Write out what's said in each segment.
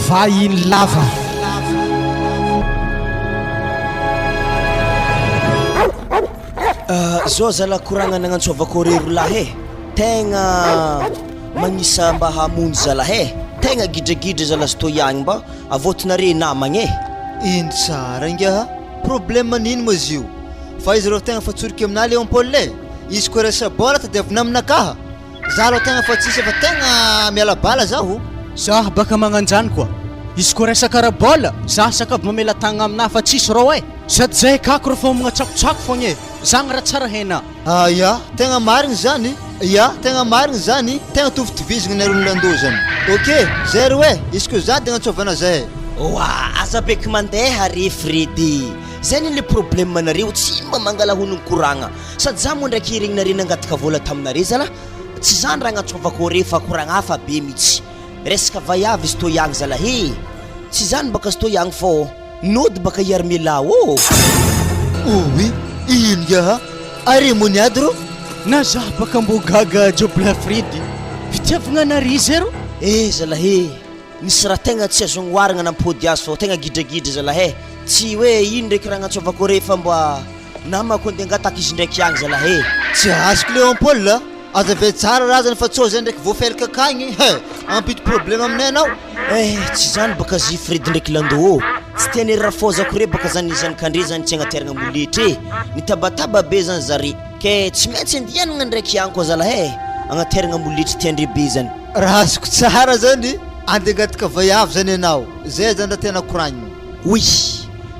Vahiny lava. Zao zala koragna nagnantsovako reo rolahy e, tegna magnisa mba hamonjy zalahy e, tegna gidragidra zalahy zao tô ihagny mba avotinare namagna e. Ino tsara ingaha? Problème n'ino moa izy io? Fa izy reo tegna fa tsoriko aminah Léon Paul e, izy koa resa-bôla tadiavina aminakaha. Za aloha tegna fa tsisy efa tegna miala bala zaho. Zah baka magnanjany koa. Izy koa resaka ara-bola, zah sakavy mamela tagna aminah fa tsisy rô eh. Sady zay kako rô fa homagna tsakotsako fogna eh. Zagny raha tsara hena. Ah ya, tegna marigny zany, ya tegna marigny zany, tegna tovitovizigny nareo ny landô zany. Ok, zay rô eh, izy koa za de agnantsôvana zay eh. Oa, aza beky mandeha re Fredy, zay anie le problème nareo, tsy mba mangala honogno koragna. Sady za moa ndraiky regninare nangataka vola taminare zalah, tsy zany raha agnantsovako are fa koragna hafa be mitsy, resaka vaiavy izy tô iagny zalah e, tsy zany baka izy tô iagny fô nody baka i armela ô. Ouii, ino ngiaha? Are moa niady rô? Na za baka mbô gaga Jobla Fredy, fitiavagna anare zay rô? Eh zalah e, nisy raha tegna tsy azo agnoharagna nampody azy fô tegna gidragidra zalah e, tsy hoe ino ndraiky raha agnantsovako are fa mba. Namako andeha angataka izy ndraiky agny zalahy e. Tsy azoko Léon Paul a! Aza avela tsara razana fa tsô zay ndraiky voafelaka akagny he! Hampiditra problème aminay anao. Eh tsy zany baka zy Fredy ndraiky Lando ô! Tsy tian'i rafozako re baka zany zanakandre zany tsy agnateragna moletra e! Nitabataba be zany zare ke tsy maintsy andianagna ndraiky agny koa zalahy e! Agnateragna moletra tiandre be zany. Raha azoko tsara zany andeha angataka vaiavy zany ianao, zay zany raha tianao koragnina. Oui!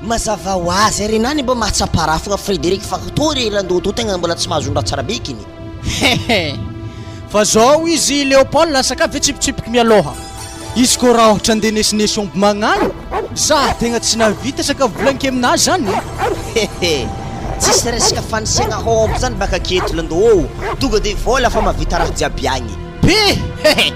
Mazava ho azy ary enah ne mba mahatsapa raha fogna Frederic fa tô re Rando tô tegna mbola tsy mahazo raha tsara be kiny. Hehe! Fa zao izy Léopold lasa ka ve tsipitsipiky mialoha? Izy ko raha ohatra andeha nesinesy omby magnano, za tegna tsy nahavita sakafo volagniko aminazy zany e! Hehe! Tsisy resaka fanisegna omby zany baka aketo Lando ô! Tonga de vola fa mahavita raha jiaby agny. Be! Hehe!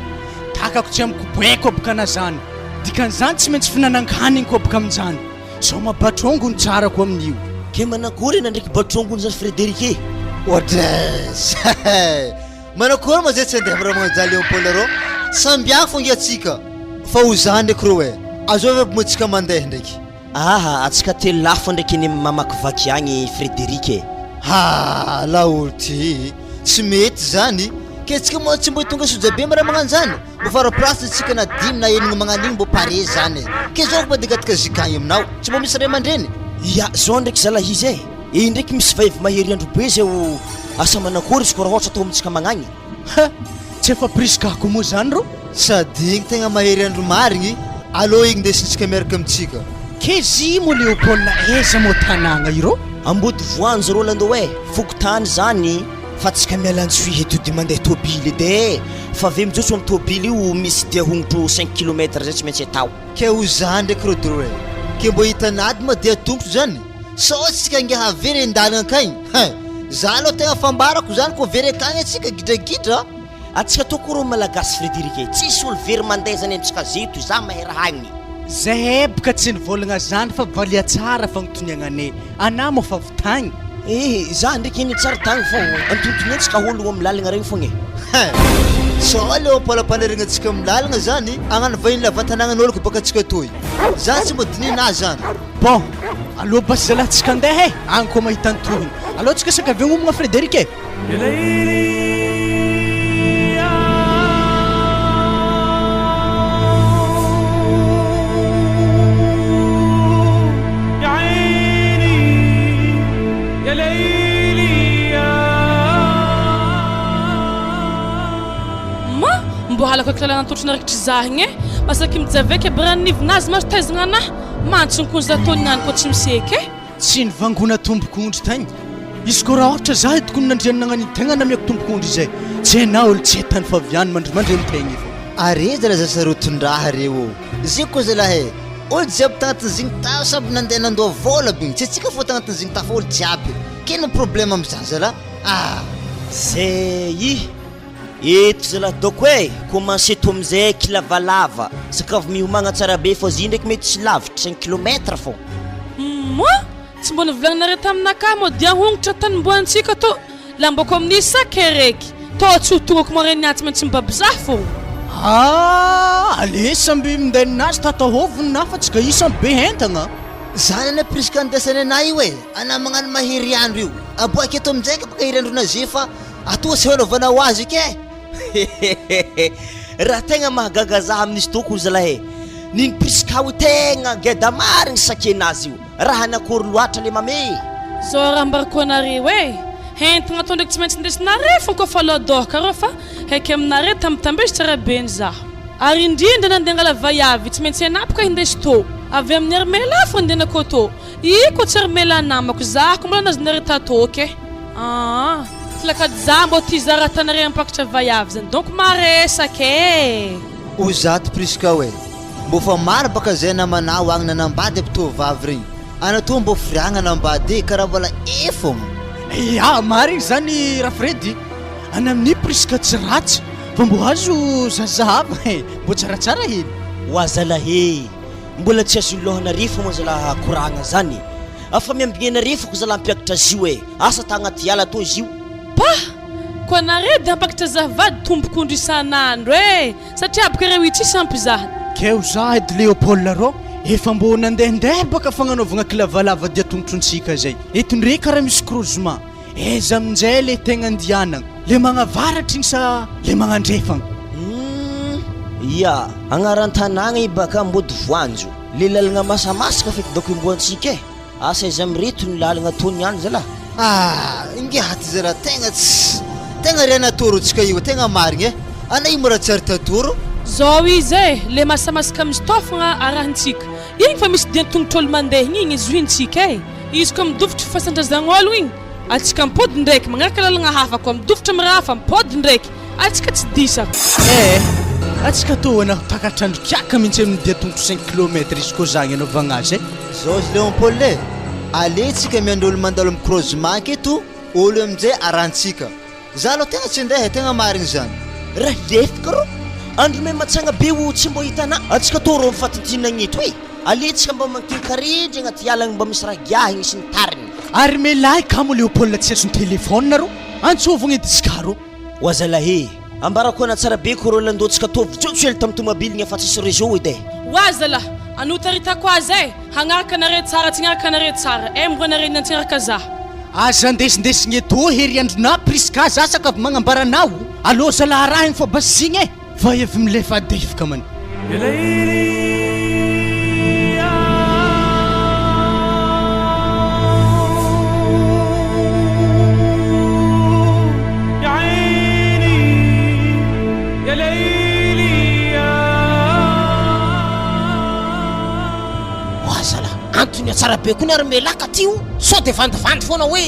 Takako tsy amiko baiko aboka na zany. Dikan'izany tsy maintsy finanan-kanigny koa boka amin'izany. Zao ma batrongo no tsara koa amin'io. Ke manakory ena ndraiky batrongony zany Frederic e? Oadress! Manakory ma zay tsy andeha am Ramanjaly Léon Paul rô? Samby hafa ange atsika fa ho za ndraiky rô e! Azovy aby moa tsika mandeha ndraiky. Aha, atsika telolahy fô ndraiky eny mamakivaky agny Frederic e! Ha! Laolo ty! Tsy mety zany! Ke tsika moa tsy mbo tonga sojabe ma raha magnano zany? Mbo fara place tsika na dimy na enigny magnano igny mbo pare zany e! Ke zao mba digadika zikagny aminao! Tsy mbo misy ray aman-dreny? Ya, zao ndraiky zalahy izy e! Ey ndraiky misy vahivy mahery andro be zay o asa manakory izy ko raha ôhatra atao amintsika magnagny? Ha! Tsy efa Prisca ko moa zany rô? Sady igny tegna mahery andro marigny, alô igny ndesintsika miaraka amintsika. K'ezy moa Léopold aiza moa tanàgna io rô? Ambodivoanjo Rolando e! Fokontany zany fa tsika miala Antsohihy eto de mandeha tôbily edy e! Fa ave mijotso am tôbily io misy dia hongotro cinq kilomètre zay tsy maintsy atao. Ke ho za ndraiky Rodro e! Ke mbô hitanady moa dia tongotro zany? Sao tsika ngiaha very an-dalagna akagny hein! Za aloha tegna fambarako zany kô very akagny atsika gidragidra. Atsika to ko rô malagasy Frederic e! Tsisy olo very mandeha zany amitsika zeto za mahay raha agny. Zahay boka tsy nivôlagna zany fa valia tsara fagnotoniagnanay anah moa fa avy tagny. Eh za ndreky eny tsara tagny fô antontoniantsika olo am lalagna regny fogna e. Hein! Sao le ampalampanaregna antsika am lalagna zany agnano vahiny lava tanagnan'olo ko baka antsika toy. Zany tsy mba dinihina zany. Bon, aleo basy zalahy tsika andeha e, agny koa mahita ny tohiny. Aleo tsika saika avy homagna Frederic e. Ma, mbo halako eky lalana totro narikitry zah igny e, masaky mijaveka aby raha nivinazy maso taizagna anah, mantsiny koa za tô niany koa tsy miseky e. Tsy nivangona tombok'ondry tagny izy koa raha ôhatra za edy kony nandriany nagnano iny tegna namiako tombok'ondry izay tsy hainao olo tsy hay tany fa avy any mandrimandry amy tegna io. Are zala za sarotin-draha reo ô! Zay koa zalahy e! Olo jiaby tagnatin'zigny tao samby nandeha nandoa vôla aby igny, tsy antsika fô tagnatin'zigny tao fa olo jiaby, k'ino problème amizany zalah? Ah! Zay! Eto zalah doko e! Commence eto amizay kilavalava, sakafo mihomagna tsara be fô zy ndraiky mety tsy lavitra, cinq kilomètre fô. Moa tsy mbo novolagninareo taminakahy moa dia hongotra tany mboantsika tô lambako amin'ny sac ereky tô tsy ho tongako maraigny niany tsy maintsy mibaby zah fô. Ah! Ale samby minday ninazy tatahoviny na fa tsy ka isany be entagna. Zany anie Prisca andraisany anah io e! Anah magnano mahery andro io! Aboaky eto aminjay ka baka hery andro naze fa atoa tsy fanaovana ho azy ke! Hehehehe raha tegna mahagaga zah amin'izy tô ko zalahy e! Niny Prisca io tegna geda marigny sakenazy io! Raha nakory loatra le mame e! Zao raha ambarako anareo e! Entagna tô ndraiky tsy maintsy indesinareo fô koa fa loadôka reo fa haiky aminareo tambitambezo tsara be ny zaho. Ary indrindra nandeha angala vaiavy tsy maintsy hanapaka hindeso tô. Avy amin'ny armela fô andehanako tô. Ih ko tsy armela namako zah ko mbola nazonareo tato ok. Aa tilakady zah mbô tia zah raha tanareo hampakatra vaiavy zany donc maresaka e! O zato Prisca oe! Mbô fa maro baka zay namanao agny nanambady aby tovovavy regny, ana toa mbô firiagna anambady e karaha mbola e fogna. Ya marigny zany Rafredy, any amin'i Prisca tsy ratsy fa mbô azo zazahava e, mbô tsaratsara hely. Oa zalahy e! Mbola tsy azon'ny lohanareo fô moa zalahy koragna zany e! Fa miambigny anareo fô ko zalahy hampiakatra azy io e! Asa tagnaty ala tô izy io. Pah! Koa nareo de hampakatra zavady tompok'ondry isan'andro e! Satria aboka ireo itsy ampy zah. Keo zah edy Léopold rô efa mbô nandehandeha baka fagnanaovagna kilavalava dia tongotrontsika zay. Eto ndre kara misy croisement. Aiza aminjay le tegna andianagna? Le magnavaratra igny sa le magnandrefagna? Humm ya, agnaran-tanàgna i baka Ambodivoanjo, le lalagna masamasaka feky dôko imboantsika e! Asa aiza amin'ireto ny lalagna tony any zalah? Ah ingahy ty zalahy tegna tsy tegna ry anatoro tsika io tegna marigny eh ana io mora tsy ary tatoro. Zao izy e, le masamasaka misy-tôfagna arahintsika igny fa misy dian-tongotr'ôlo mandeha igny igny zohintsika e! Izy koa midofotry fasan-drazagn-ôlogno igny, atsika mipody ndraiky, magnaraka lalagna hafa koa midofotry amy raha hafa mipody ndraiky, atsika tsy disako. Eh! Atsika toa naho takatr'andro kiaka mintsy amin'ny dia tongotro cinq kilomètre izy koa zagny anaovagna azy eh! Zao zy Léon-Paul eh! Aleo tsika miandry olo mandalo am croisement aketo, olo amizay arantsika. Za aloha tegna tsy andeha eh, tegna marigny zany. Raha lefika rô, andro me matsagna be o tsy mbô hitana antsika tô rô mifatintinagna eto e! Aletsika mba mankin-karedry agnaty ala agny mba misy raha giahigny sy ny tariny. Ary melahy kamo Léopold tsy azon téléphone rô, antsovogny edy izy ka rô. Oa zalahy e! Ambarako ana tsara be ko rô landoantsika tô vitsotso hely tam tomabiligna fa tsisy réseau edy e! Oa zalahy, anotaritako azy e! Hagnaraka anare tsara tsy hagnaraka anare tsara e mbô anare niany tsy hagnaraka zah. Aza andesindesigna eto hery andronà Prisca za saka avy magnambara anao alô zalahy arahigny fô basigny e! Fa efa milefa adefika man. Oazala, antony hatsara be koa ny ary melaka ty o, sao de vandivandy foana hoe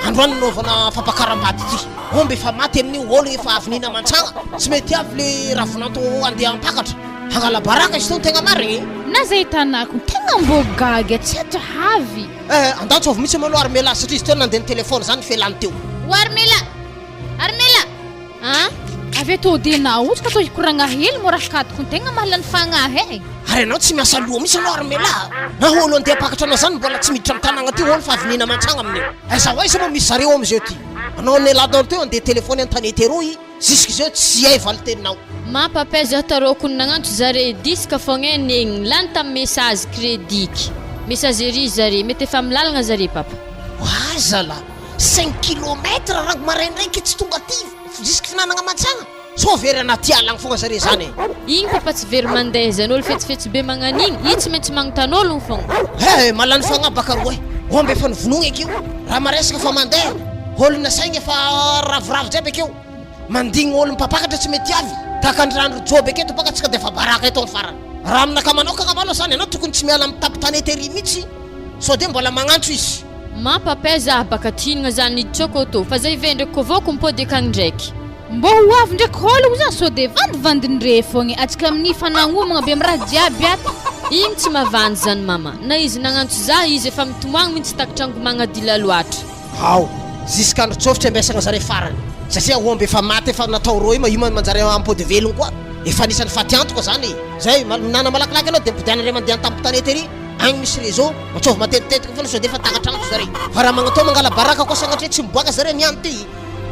androany nanaovana fampakaram-bady ty, omby efa maty amin'io, olo efa avy nihina-mantsagna, tsy mety avy le ravinanto andeha hampakatra, hangala baraka izy teo ny tegna marigny e. Na zay hitanako tegna mbô gaga tsy atrahavy. Eh, andao tsy avy mihitsy malou Armela satria izy teo nandeha nitelefona zany felany teo. O Armela! Armela! An! Avy eo tô de nahotrika tô hikoragna hely mora hakatoko ny tegna mahalany fagnahy e! Ary ianao tsy miasa loha mihitsy anao Armela a! Na olo andeha hampakatra anao zany mbola tsy miditra am tanagna ty olo fa avy nihina mantsagna amin'io. Aiza ho aiza moa misy zareo amizeo ty? Anao neladao teo andeha telephone an-tanety eroa i jusque zeo tsy hay valiteninao. Mampapaiza aho tarôko ny nagnantso zare disque fogna e negny lany tam message credit messagerie zare mety efa am lalagna zare papa. Oa zala! Cinq kilomètre rango maraindray ke tsy tonga aty jusque finanagna mantsagna sao very anaty ala agny fogna zare zany e. Igny papa tsy very mandeha zany olo fetsifetsy be magnano igny i tsy maintsy magnontany ologno fogna. He malany fagnahy baka roe omby efa novonoigny akeo raha maresaka fa mandeha olo nasaigny efa ravoravo jiaby akeo mandigny olo mpampakatra tsy mety avy tahaka ny rano joby aketo baka tsika defa baraka eto am farany raha aminakahy manokagna malôha zany anao tokony tsy miala am tapotanety ery mitsy sao de mbola magnantso izy. Mampapaiza aho baka tinigna za niditra ao kôtô fa zay ve ndraiky kô vôko mipôdy akagny ndraiky. Mbô ho avy ndraiky hôlogno za sao de vandivandindre fogna e, atsika amin'ny fanagnomagna be am raha jiaby ato. Igny tsy mavandy zany mama, na izy nagnantso za izy efa mitomoagny mintsy takatra angomagna dila loatra. Ao, zisk'andro tsofitra ambesagna zare farany, satria omby efa maty efa natao rô io ma io manjary ampody velogno koa, efa anisan'ny faty antoka zany e, zay, minana malakilaky anao de ampodiana ray mandeha an-tampon-tanety ery. Agny misy réseau, antsôvy matetitetika foana sao de efa takatra andro zare. Fa raha magnatao mangala baraka koa sagnatria tsy miboaka zare niany ty,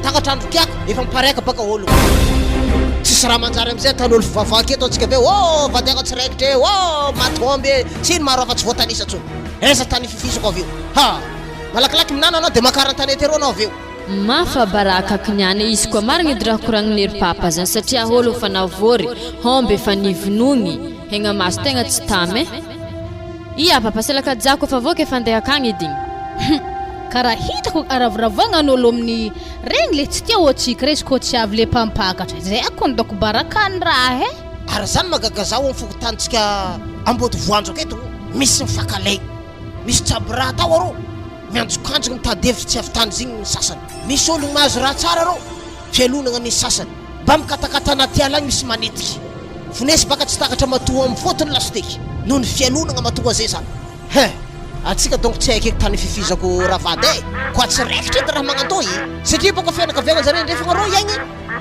takatra andro kiaka, efa mipariaka baka ôlo. Tsisy raha manjary amizay ataon'olo fivavaka eto antsika avy eo oh vadiako tsy raikitra e oh maty omby e tsy ino maro afa tsy voatanisa tsony aiza tany ififisako avy eo ha malakilaky minana anao de makara an-tanety eroa anao avy eo. Mafa baraka aky niany e izy koa marigny edy raha koragnin'i ry papa zany satria ôlo efa navôry, homby efa nivonogny, hegnamaso tegna tsy tamy e. Ia papa selakajako efa voky efa andeha akagny edy igny. Hum! Karaha hitako aravoravoagna ny olo amin'ny regny le tsy tia ôtsika re izy kô tsy avy le mpampakatra zay akony dôko baraka ny raha e! Ary zany mahagaga zaho am fokontanintsika Ambodivoanjo aketo misy mifakalay misy tsabo raha atao arô mianjokandrigny mitady hevitry tsy avy tany zigny ny sasany misy ologny mahazo raha tsara arô fialonagna ny sasany mba mikatakata anaty ala agny misy manetiky fonesy baka tsy takatra matoa am fotony lasoteky noho ny fialonagna matoa zay zany He! Atsika donko tsy haiko eky tany fifizako ravady e! Koa tsy raikitra edy raha magnantô e! Satria bôka fianakaviagna zare andrefagna rô iagny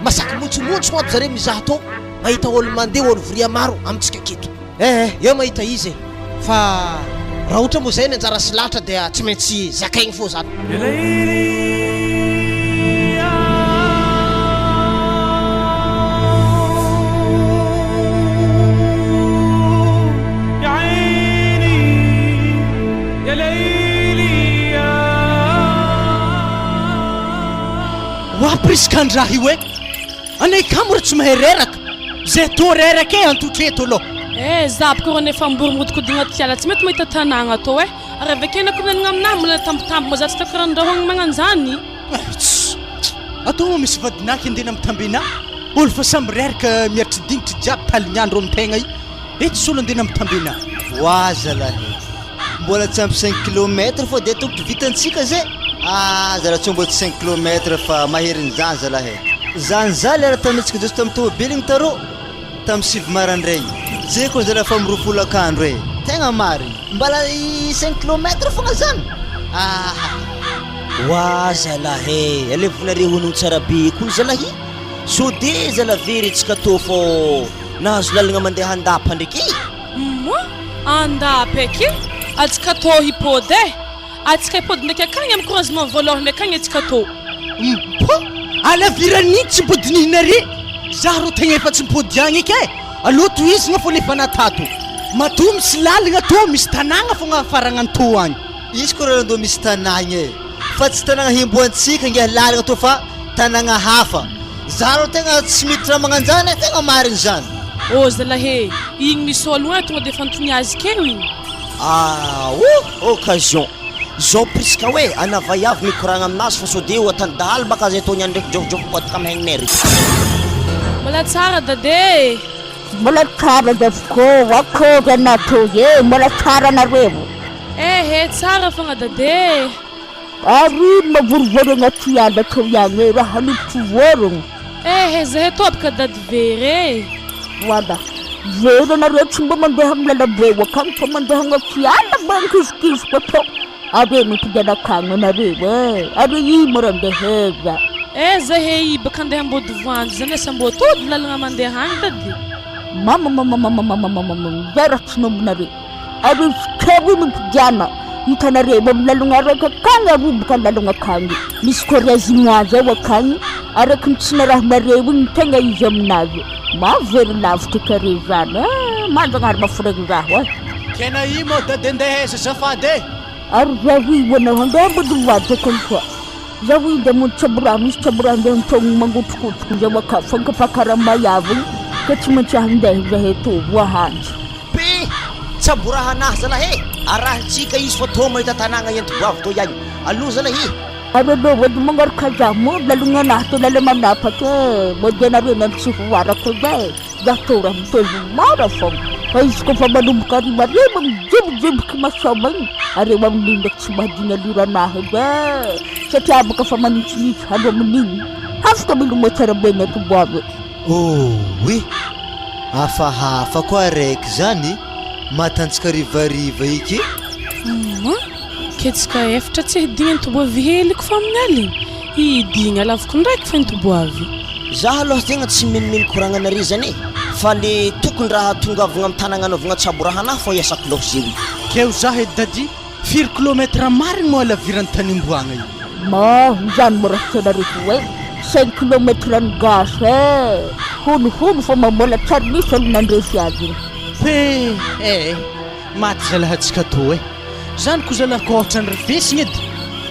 masaky montsomontso aby zare mizaha tô mahita ôlo mandeha ôlo voria maro amintsika aketo. Eh eh! Eo mahita izy e! Fa raha ohatra moa zay ny anjara sy lahatra dia tsy maintsy zakaigny fô zany. Oa prisca andraha io e! Anay kamo ry tsy mahay reraka! Zay tô reraka e antotra eto aloha. Eh za boko rô nefa ambory mihodikodigna aty ala tsy mety mahita tanagna tô eh! Ary avy akeo nako mianigna aminahy mbola tambitamby ma za tsy tiako raha andrahoagna magnanjany. Tss! Atao moa misy vadinaky andeha nampitambenà olo fa samby reraka miaritry dinitry jiaby talignandro amin-tegna i e tsisy olo andeha nampitambenà. Oa zalahy e! Mbola tsy ampy cinq kilomètre fô dia tokotry vitantsika zay! Ah zalahy tsy mbola tsy cinq kilomètre fa maherin'izany zalahy e! Zany za lera tamintsika joso tamin'ny tômôbiligny tarô! Tam sivy marandraigny. Jeko zala fa am roa folakandro e! Tegna marigny. Mbala i cinq kilomètre fogna zany? Aha. Oa zalahy e! Alevonareo hono tsara be kony zalahy! Sao de zala very tsika tô fô nahazo lalagna mandeha andapa ndreky e! Moa andapa eky? Atsika tô hipody e! Atsika hipody ndraiky akagny am croisement voalohany akagny atsika tô. Mpo! Alaviran'iny tsy mbo dinihinare! Za rô tegna efa tsy mipody agny eky e! Aleo tohizigna fô le efa natato. Matoa misy laligna tô misy tanagna fogna afaragna ny tô agny. Izy koa raha ndô misy tanagna e! Fa tsy tanagna hemboantsika ngiahy lalagna tô fa tanagna hafa. Za rô tegna tsy miditra magnanjany e, tegna marigny zany. Ô zalahy e! Igny misy ôlo igny tonga de efa nitoniazy keo igny. Ah oh! Occasion! Zao prisca hoe ana vaiavy mikoragna aminazy fa sode eo atany dahalo baka zay tô niany ndraiky jôfojôfo mikodaka am hegninay ry. Mbola tsara dada e! Mbola tsara dafko akory anah toy e! Mbola tsara nareo. Ehe tsara fogna dada e! Ary ino ma vorivorigna aty ala toy agny e raha haniditry vorogno. Ehe zahay tô baka dady very e! Voilà. Very anareo tsy mba mandeha amin'ny lalambe eo akagny fa mandeha agnaty ala mba ankizikiziky atao. Are mimpodiana akagny anareo e! Are ino ma raha andeha aiza? Eh zahay i baka andeha Ambodivoanjo zany asa mbô tody lalagna mandeha agny dady. Mamamamamamamamamam zay raha tsy nombinareo. Ary izy kely io mimpodiana hitanareo amin'ny lalagna araiky akagny aroboka lalagna akagny misy corrèzigna zao akagny araiky ny tsy narahinareo igny ny tegna izy aminazy mahavery lavitra kare zany eh manjagnahary mahaforegny zaho eh. Tena i moa dada ndeha aiza azafady e? Ary zaho io anao handeha ambodivady akagny koa zaho io dia hamonjy tsaboraha misy tsaboraha andeha antaogno mangotrokotroko zao akagny fankafakarama avy igny ka tsy maintsy handeha zahay tô voahantra. Be tsaboraha anah zalahy e! Arahintsika izy fa tô mahita tanagna ento goavy tô iagny. Aloha zalahy e! Ary aleo vady magnaraka zah moa lalagna anah tô lala manapaka e! Mody anareo nany tsy ho arako zay e! Zah tô raha mitondro mora fogna fa izy koa fa manomboka arimarima mijibojiboky masoma igny areo amin'igny ndraiky tsy mahadigny allure anah edy e! Satria baka fa manitsinitsy andro amin'igny afaka milomay tsara be ny atoboavy. Ooui! Hafahafa koa araiky zany matanjaka harivariva eky e! Humm! Ketsika efitra tsy hidigna ny toboavy heliko fa amin'ny aligny hidigna laviko ndraiky fa ny toboavy. Za aloha tegna tsy minomino koragnanare zany e, fa le tokony raha tongavagna am tanagna anaovagna tsabo raha anah fô iasako loha zeo i. Keo za edy Daddy, firy kilomètre marigny moa halaviran'ny tanimboagna io? Mah izany mora tianareo hoe cinq kilomètre ny gasy eh! Honohono fa mbola tsy ary nisy olo nandresy azy iny. Fe eh! Maty zalahy atsika tô eh! Zany ko zalahy ko ôtrany rifesigny edy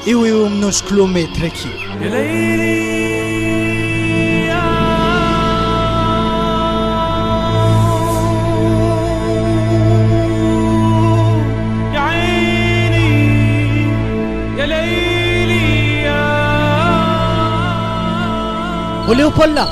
eo ho eo amin'ny 11 kilomètre aky. Ô Léopold a!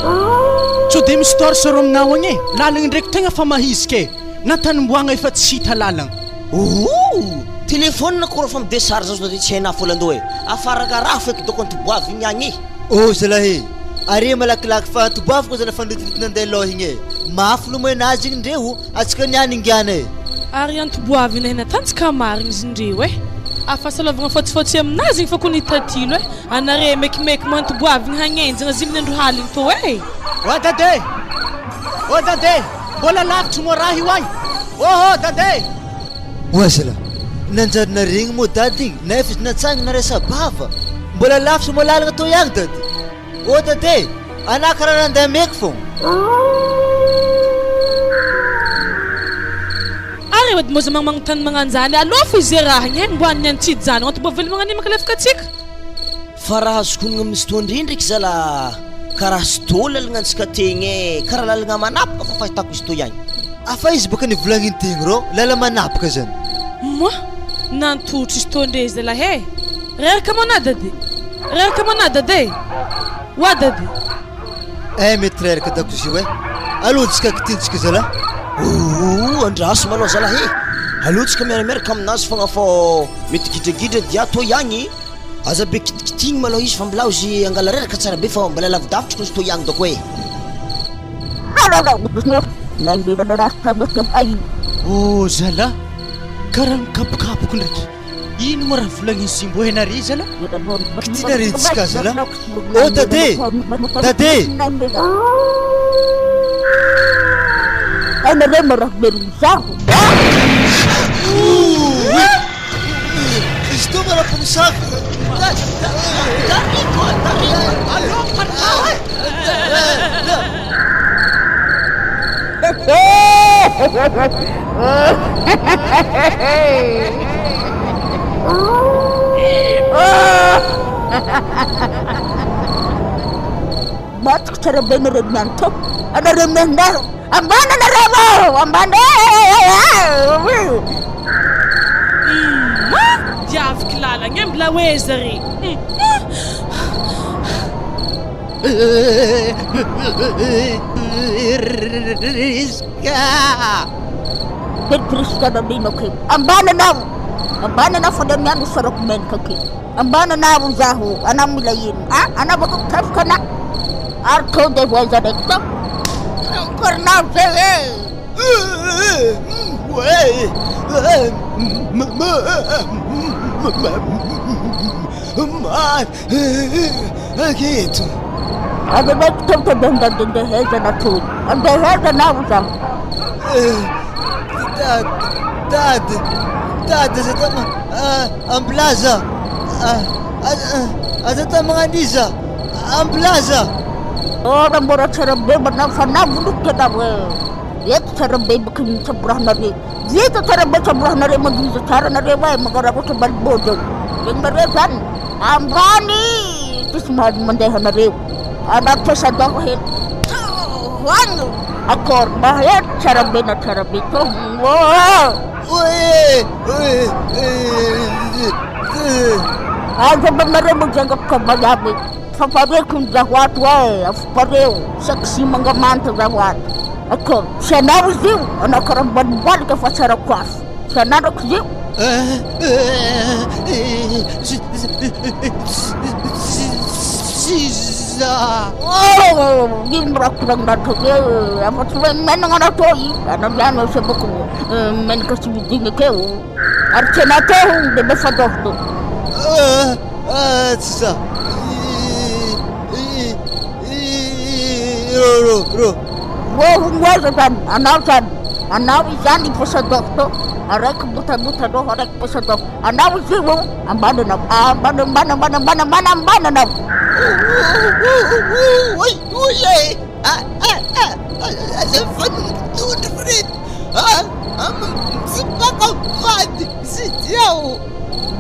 Sao dia misy torche reo aminao agny e? Lalagna ndraiky tegna fa mahizika e! Na tanimboagna efa tsy hita lalagna. Ooh! Téléphone ko raha fa mi-decharge sao dia tsy hainà fôlandoha e! Afaraka raha feky dôko antoboavy igny agny e! Oh zalahy e! Are malakilaky fa antoboavy ko zalahy fa niritirity nandeha lôha igny e! Mafy lomay nazy igny ndreo atsika niany ingiana e! Ary antoboavy nahay natanjaka marigny izy ndreo e! Afasalavagna fôtsifôtsy aminazy igny fa ko nitatilo e! Anare mekimeky mo antoboavy igny hagnenjagna ziminy andro haligny tô e! Ô dade! Ô dade! Mbola lavitry moa raha io ay! Ô ô dade! Oa zalahy! Nanjary naregny moa dada igny nefa izy natsangana resa-bava! Mbola lavitra moa lalagna tô ihany dade! Ô dade! Anah karaha nandeha meky fô! Ary edy moa za magnomagnontany magnanjany aleo fo izy raha igny e mbo any any tsy hijanogna antoboa velogna magnan'igny makalefaka atsika. Fa raha azoko honogno amin'ny fotoa ndre ndraiky zala karaha sy tô lalagna antsika tegny e, karaha lalagna manapaka fô fahitako izy tô ihany. Afa izy bôka nivolagniny tegny rô, lala manapaka zany. Moa nantotro izy tô ndre zalahy e! Reraka moa na dade? Reraka moa na dade? Oa dade? Eh mety reraka dakozio eh! Aleo tsika kitintsika zalahy. Ooh andraso malôha zalahy e! Aleo tsika miara-miaraka aminazy fogna fô mety gidragidra dia tô ihany. Aza be kitikitigny malôha izy fa mblao izy angala reraka tsara be fa mbola lavidavitry ko izy tô ihany dôko e! Ô zalah, karaha mikapokapoko ndraiky. Ino moa raha volagnin'i Zimbo hainare zalah? Kitina re tsika zalah. Ô dade! Dade! Hainareo ma raha velogno zaho? Izy to mba raha Matiko tsara be nareo niany tao. Anareo mianao. Ambany anareo! Ambany! Diaviko lalagna e, mbola hoe zare. Prisca! Bel Prisca nanino ke. Ambany anao! Ambany anao fa niany sarako menaka ke. Ambany anao zaho, anao mila ino? Ah, anao baka mikafoka ana. Ary to de voaiza ndraiky to. Korinao zay e. Aketo. Aza ndraiky to to de andeheza natony. Andeheza anao zaho. Dad, dad, dad, aza tama ambilaza. Aza tamagnaniza. Ambilaza. Ora mbora tsara be manao fanavoloky anao e. Eto tsara be baka mitsaborahanare. Vita tsara be tsaborahanare mandiza tsara nareo e magnararaotra balibojo. Regnareo zany ambany tsisy mahazo mandeha anareo. Anaty fasadoko hely. Hoano akor mahery tsara be na tsara be to. Aza mba nareo manjangako vaiavy. Fafareko ny zaho ato e, afopareo, saky manga manta zaho ato. Akor, tsy anao izy io, anao karaha mibalimbalika fa tsara koafy. Tsy anarako izy io. Tsiza! Oh, ino raha koragnina atao hoe afa tsy hoe menagna anao tô i. Anao ihany eo sebako menaka sy midigny akeo. Ary tsy anao tô de mba fadaoko tô. Tsy za. Ro ro ro. Rô hongoaza zany, anao zany. Anao izany iposadoko tô. Araiky botabotanao, araiky posadoko. Anao izy io, ambany anao. Ambany, ambany, ambany, ambany, ambany, ambany anao. Oy, oy e! Ah ah ah! Azafady mitondra Fredy ah! Tsy mpaka vady sy diao.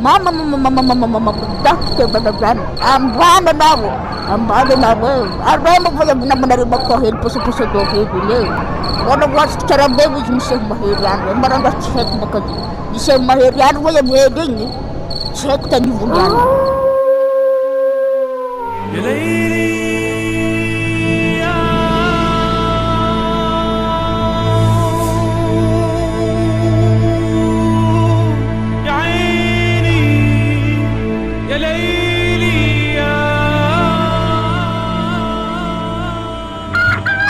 Mama mama mama mama mama dakika bana ambana anao ambana anao e ary moa fa namanareo makao hely posoposo do hely e mbola ho azoko tsara be izy miseho mahery any maranga tsy haiko baka miseho mahery any hoe hely igny tsy haiko tanivony any.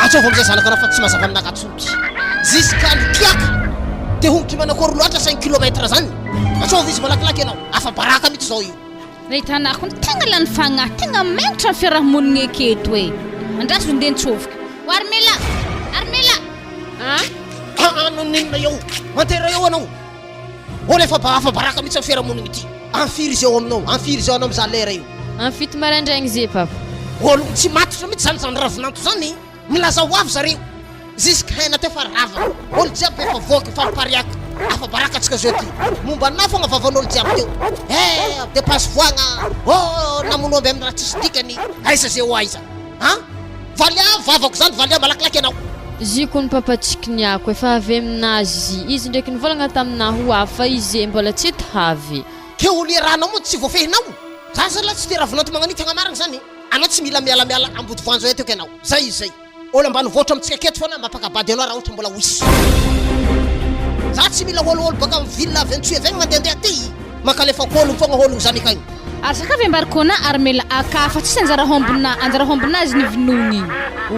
Ataovy amizay zanakanao fa tsy mazava aminaka tsony ty. Jusqu'à ny kiaka de hongotry manakory loatra cinq kilomètre zany. Ataovy izy malakilaky ianao. Afa-baraka mihitsy zao io. Nahitana ako ny tegna lany fagnahy, tegna menatra ny fiarahamonigna eketo e! Andraso ndeha nitsofoka. O Armela! Armela! Ah? Ah ah noninona eo? Mantera eo anao. Olo efa ba afa-baraka mihitsy amin'ny fiarahamonigna ity. Amin'ny firy izy eo aminao? Amin'ny firy izy eo anao mizaha lera io? Amin'ny fito maraindraigny ze papa. Olo tsy matotra mihitsy zany zany ravinanto zany. Milaza ho avy zareo. Jusque hena teo fa rava. Olo jiaby efa voky efa mipariaka. Afa-baraka antsika zao ty. Momba anah fogna vavan'olo jiaby teo. Eh dépense voagna. Oh namono omby amin'ny raha tsisy dikany. Aiza ze ho aiza. An? Valia vavako zany valia malakilaky anao. Zy kony papa tsikiniako efa avy aminazy zy izy ndraiky nivolagna taminah ho avy fa izy ze mbola tsy eto havy. Ke olo iarahanao moa tsy voafehinao? Za zalahy tsy tia ravinanto magnan'io tegna marigny zany. Anao tsy mila mialamiala ambody voanjo eto eky anao. Zay izy zay. Olo ambanivohitra amintsika aketo foana mampakabady anao raha ohatra mbola ho hisy. Za tsy mila olo olo baka am ville avy antsoy avy agny mandehandeha aty. Mankalefako ologno fogna ologno zany akagny. Ary sakafo embarquona ary mila aka fa tsisy anjara hombona anjara hombona azy ny vinono igny.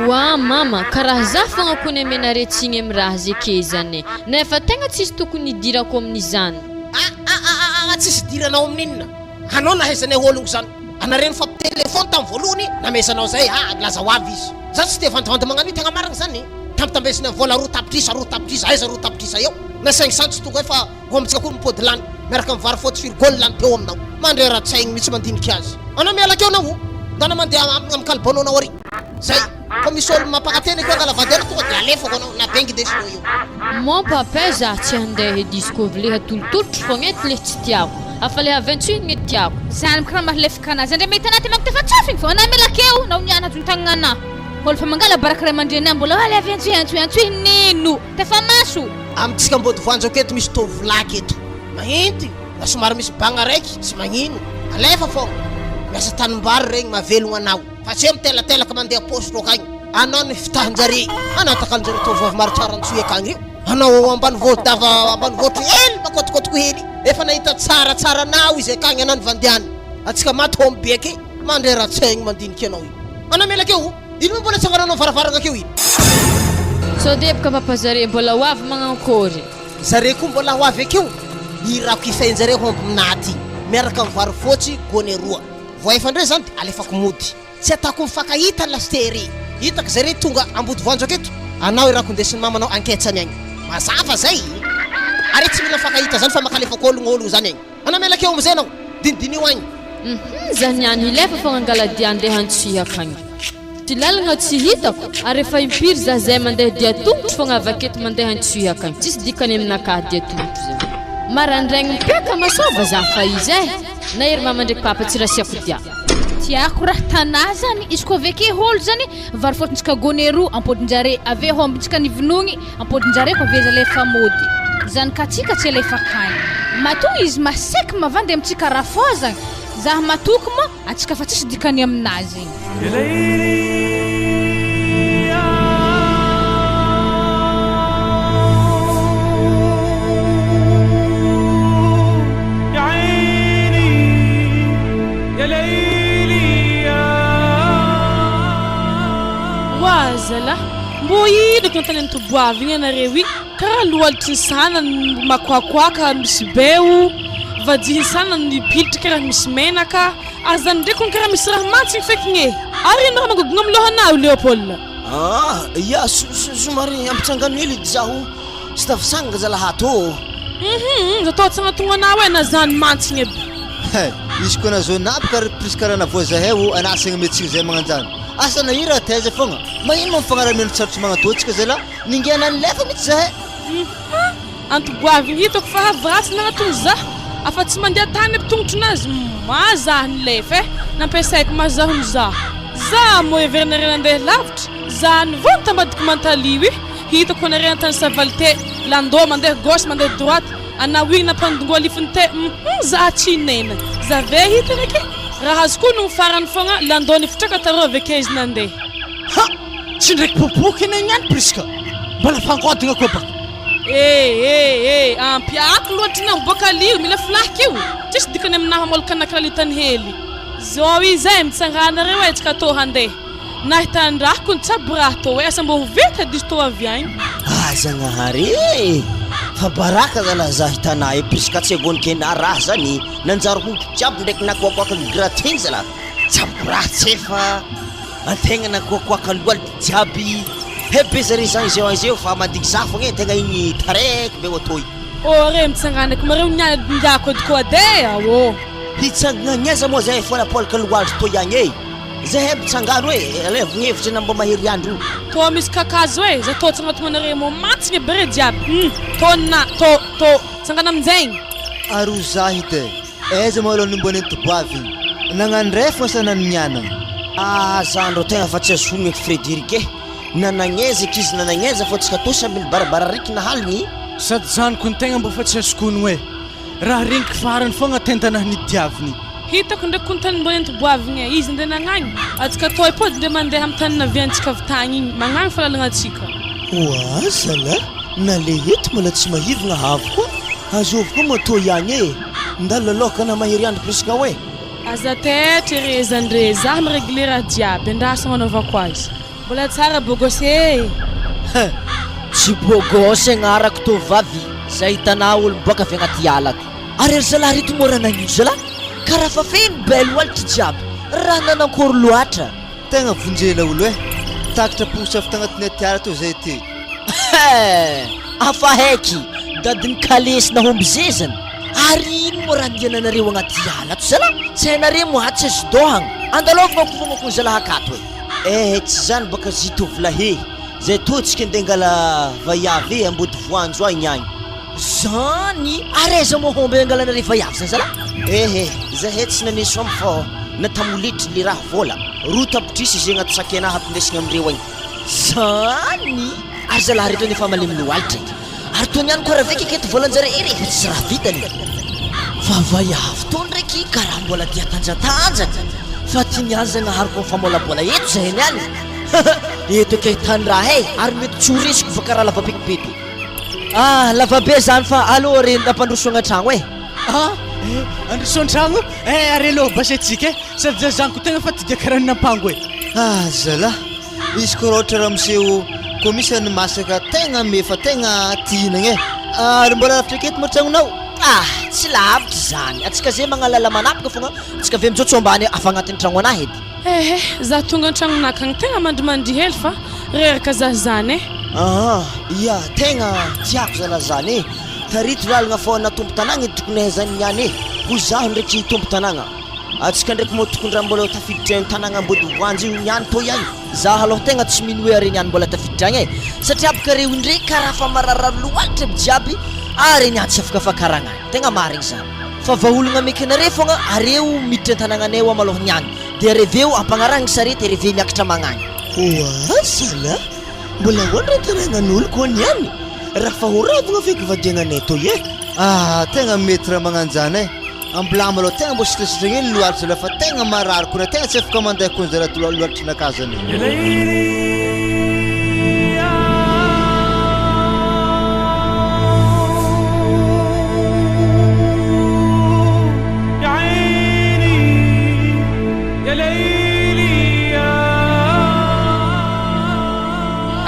Oa mama, ka raha za fogna kony amenare tsigny am raha ze ke zane, nefa tegna tsisy tokony hidirako amin'izany. Ah ah ah ah ah tsisy idiranao amin'inona? Anao nahaizanay ologno zany. Anareo nifampitelephone tam voalohany namezanao zay ah nilaza ho avy izy. Za tsy te vandivandy magnano io tegna marigny zany e. Tambitambezina vola 2 tapitrisa 2 tapitrisa aiza 2 tapitrisa eo na 500 tsy tonga eo fa ho amintsika koa mipody lany miaraka am vary fotsy firy gony lany teo aminao. Mandrera-tsaigny mitsy mandinika azy. Anao miala akeo anao o. Ndana mandeha am kalibononao ary. Zay. Fa misy olo mampakateny akeo angala vady anao tonga de alefako anao na bengy ndesinao io. Mon papa zah tsy handeha disco vle hatolotolotro fogna eto leh tsy tiako afa le aventso igny ny tiako. Zany kra mahalefaka anazy andre mahita anaty manko tefa tsofigny fô anah miala akeo na ho niany hajontagnana anah olo fa mangala baraka ray aman-dreny ah mbola ale avy antsoy antsoy antsoy nino tefa maso. Amintsika Ambodivoanjo aketo misy tovolahy aketo mahinty na somary misy bagna raiky tsy magnino alefa fogna miasa tanimbary regny mahavelogna anao. Fa tsy hoe mitelatelaka mandeha paosy toaka agny. Anao ny fitahan-jare. Anao takalon-jare tovovavy maro tsara antsoy akagny io. Anao ao ambanivohidava ambanivohitry hely makôtikôtiko hely. Efa nahita tsara tsara anao izy akagny anao ny vandiany. Antsika maty home be ake. Mandrera-tsaigny mandinika anao io. Anao miala akeo. Ino moa mbola atsangananao varavaragna akeo ino. Sao deboka papa zare mbola ho avy magnankôry. Zare koa mbola ho avy akeo. Irako hifehin-jare homby minaty. Miaraka amin'ny vary fotsy gony roa. Voahefa ndray zany de alefako mody. Tsy atako mifankahita lasite ery. Hitako zay re tonga ambodivoanjo aketo. Anao irako ndesin'ny mamanao anketsany agny. Mazava zay. Are tsy mila mifankahita zany fa makalefako ologno ologno zany agny. Anao miala akeo amizay anao. Dinidiniho agny. Hum zah niany hilefa fogna angala dia andeha antsihaka agny. Ty lalagna tsy hitako ary efa impiry zah zay mandeha dia tongotro fogna avy aketo mandeha antsihaka agny. Tsisy dikany aminakahy dia tongotro zany. Marandraigny mipiaka masôva zah fa izy eh. Na ery mama ndreky papa tsy rasiako dia. Tiako raha tanà zany izy koa aveke holo zany vary fôtontsika gone roa ampodinjare ave hombintsika ny vinogny ampodinjare ko ave zalefa mody zany katsika tsy alefa akagny matoa izy maseky mavandy amintsika rafozagny zah matoky moa atsika fa tsisy dikany aminazy igny. Oa zalah, mbô ino ko tany antoboavy igny anareo igny? Karaha lohalitry ny sanany makoakoaka misy beo, vadihin'ny sanany mipilitry karaha misy menaka, ary zany ndraiky hono karaha misy raha mantsigny fekiny e! Ary ino raha magogona amin'ny lohanao Léopold? Ah, ya, somary ampitsangano hely edy zaho tsy tafitsangana zalahy ato ô. Hum, atao atsagnatonganao e na zany mantsigny aby. He, izy koa nahazoana aby ka ry prisca raha navoa zahay ô, anasagna metsy zay magnanjany. Asa na i raha taiza fogna. Magnino ma mifagnara-meno sarotry magnatô tsika zalahy? Ningena nilefa mitsy zahay. Hum antogoavigny hitako fa avy ratsy nagnatogno zah afa tsy mandeha tany aby tongotronazy ma zah nilefa eh nampiasaiko ma zaho nizaha zah moa heverinareo nandeha lavitra zah nivony tambadiky mantalio ih hitako anareo antany savaly te landô mandeha gauche mandeha droite anao igny nampandongoa lifiny te hum zah tsy nena zah ve hitany aky raha azoko onogno farany fogna landô nifitraka tarô aveke izy nandeha. Ha! Tsy ndraiky popoka eny ihany Prisca. Mbola fangodina koa baka. Eh eh eh ampiako loatra nao boaka alio mila filahiko io tsisy dikany aminahy mamolaka anakira litany hely zao izy eh mitsangana reo eh tsika tô handeha nahitan-drahako ny tsabo raha tô eh asa mbô ho vita diso tô avy agny. Ah Zagnahary eh! Fa baraka zalahy za hitanà e Prisca tsy agonikena raha zany nanjary honko jiaby ndraiky nakoakoaka gratin zalahy tsabo raha tsy efa Antegna nakoakoaka loaly jiaby he be zare zany izeo agny zeo fa mandigny za fogna e tegna igny taraiky be ôtô igny. Ô re mitsangana ko mareo niany dindiako edy koa de aô. Hitsangana agny aiza moa zahay fô napôlaka loaly toy agny e! Zahay mitsangano e, alaivo gny hevitry na mbô mahery andro io. Tô misy kakazo e, za tô tsangatomanare mô mantsigna be re jiaby hum tô na tô tô tsangana aminjegny. Aroa zahid e! Aiza moa aloha no mba nentoboavy igny? Nagnandrefagna sa nanignanagna? Ah zany rô tegna fa tsy azonogno eky Frederic eh! Nanagnezaka izy nanagneza fô tsika tô samby nibarabara ariky nahaligny. Sady zany ko ny tegna mba fa tsy azoko ono eh! Raha regniky farany fogna tendanahy nidiaviny. Hitako ndraiky ko ny tany mba nentoboavigna eh! Izy ndeha nagnagny, atsika tô hipody ndeha mandeha amy tany naviantsika avy tagny igny, magnagny fa lalagna atsika. Oa zalah, na le eto mbola tsy mahivagna avo koa. Azovy koa moa toa ihany e! Ndalo lalaoka na mahery andro plus kao e! Aza taitra re zandry e, zah mi-regler raha jiaby, andraso agnanaovako azy. Mbola tsara bogosy e! Hein! Tsy bogosy agnarako tovovavy, zay hitanà olo miboaka avy agnaty ala ato. Ary ry zalahy reto moa raha nagnino zalahy? Karaha fa feno belle loatra jiaby, raha nanankory loatra. Tegna vonjela olo eh! Takatra posy avy tagnatin'ny atiala teo zay ty. Hein! Afa haiky, dadin'ny kalesy nahomby zezany. Ary ino moa raha andiananareo agnaty ala ato zalahy? Tsy hainareo moa atsy azo dohagna. Andalova kovogna koa zalahy akato e. Eh tsy zany baka zy tovolahy e! Zay toa tsika ndeha angala vaiavy e ambody voanjo agny agny. Zany! Ary aiza moa homby angalanareo vaiavy zany zalahy? Ehe, zahay tsy naneso amby fa natamoletry le raha vola, roa tapitrisa izay agnaty sac anahy ampindesigna amindreo agny. Zany! Ary zalahy reto anie fa malemy lohalitra e! Ary toa niany koa raveka aketo volanjare e rehefa tsisy raha vitany e! Fa vaiavy toa ndraiky karaha mbola tia tanjatanjaka fa ty niany zagnahary koa mifamôlabôla eto zahay niany eto akaiky tany raha e! Ary mety tsy ho resiko fa karaha lavabeky be toa. Ah, lavabe zany fa aleo re ampandrosoagna tragno e! Ah, eh, androso an-tragno eh, ary aleo basentsika eh, sady za zany ko tegna fa ty dia karaha ny nampango e. Ah zalah, izy koa raha ohatra ramose koa misy ny masaka tegna mefa tegna tia hihinagna e. Ary mbola lavitra aketo moa tragnonao? Ah, tsy lavitra zany, antsika zay magnalala manapaka fogna, antsika avy mijotso ambany afa agnatin'ny tragno anahy edy. Ehe, za tonga an-tragnonaka agny tegna mandrimandry hely fa reraka za zany e. Aa, ia, tegna tiako zalah zany e. Tarito lalagna fô na tompon-tanàgna edy tokony ahaizany niany e. Hoy zaho ndraiky tompon-tanàgna. Atsika ndraiky moa tokony raha mbola tafiditra an-tanàgna Ambodivoanjo io niany tô ihany. Za aloha tegna tsy mino hoe are niany mbola tafiditra agny e. Satria aby reo indray karaha fa mararary loatra aby jiaby are niany tsy afaka fakaragna agny. Tegna marigny zany. Fa vahaolagna meka anare fogna areo miditra an-tanàgnanay ao malôha niany. Dia reveo ampagnarahagny sarety reve miakatra magnagny. Oa zala, mbola ahoana raha taragnan'olo koa niany? Raha fa ho ravagna feky vadiagnanay toy e! Ah tegna mety raha magnanjany eh! Ambilamo aloha tegna mbô sitrasitragna hely lohalitra zalahy fa tegna marary kona tegna tsy afaka mandeha kony zalahy lohalitra zany.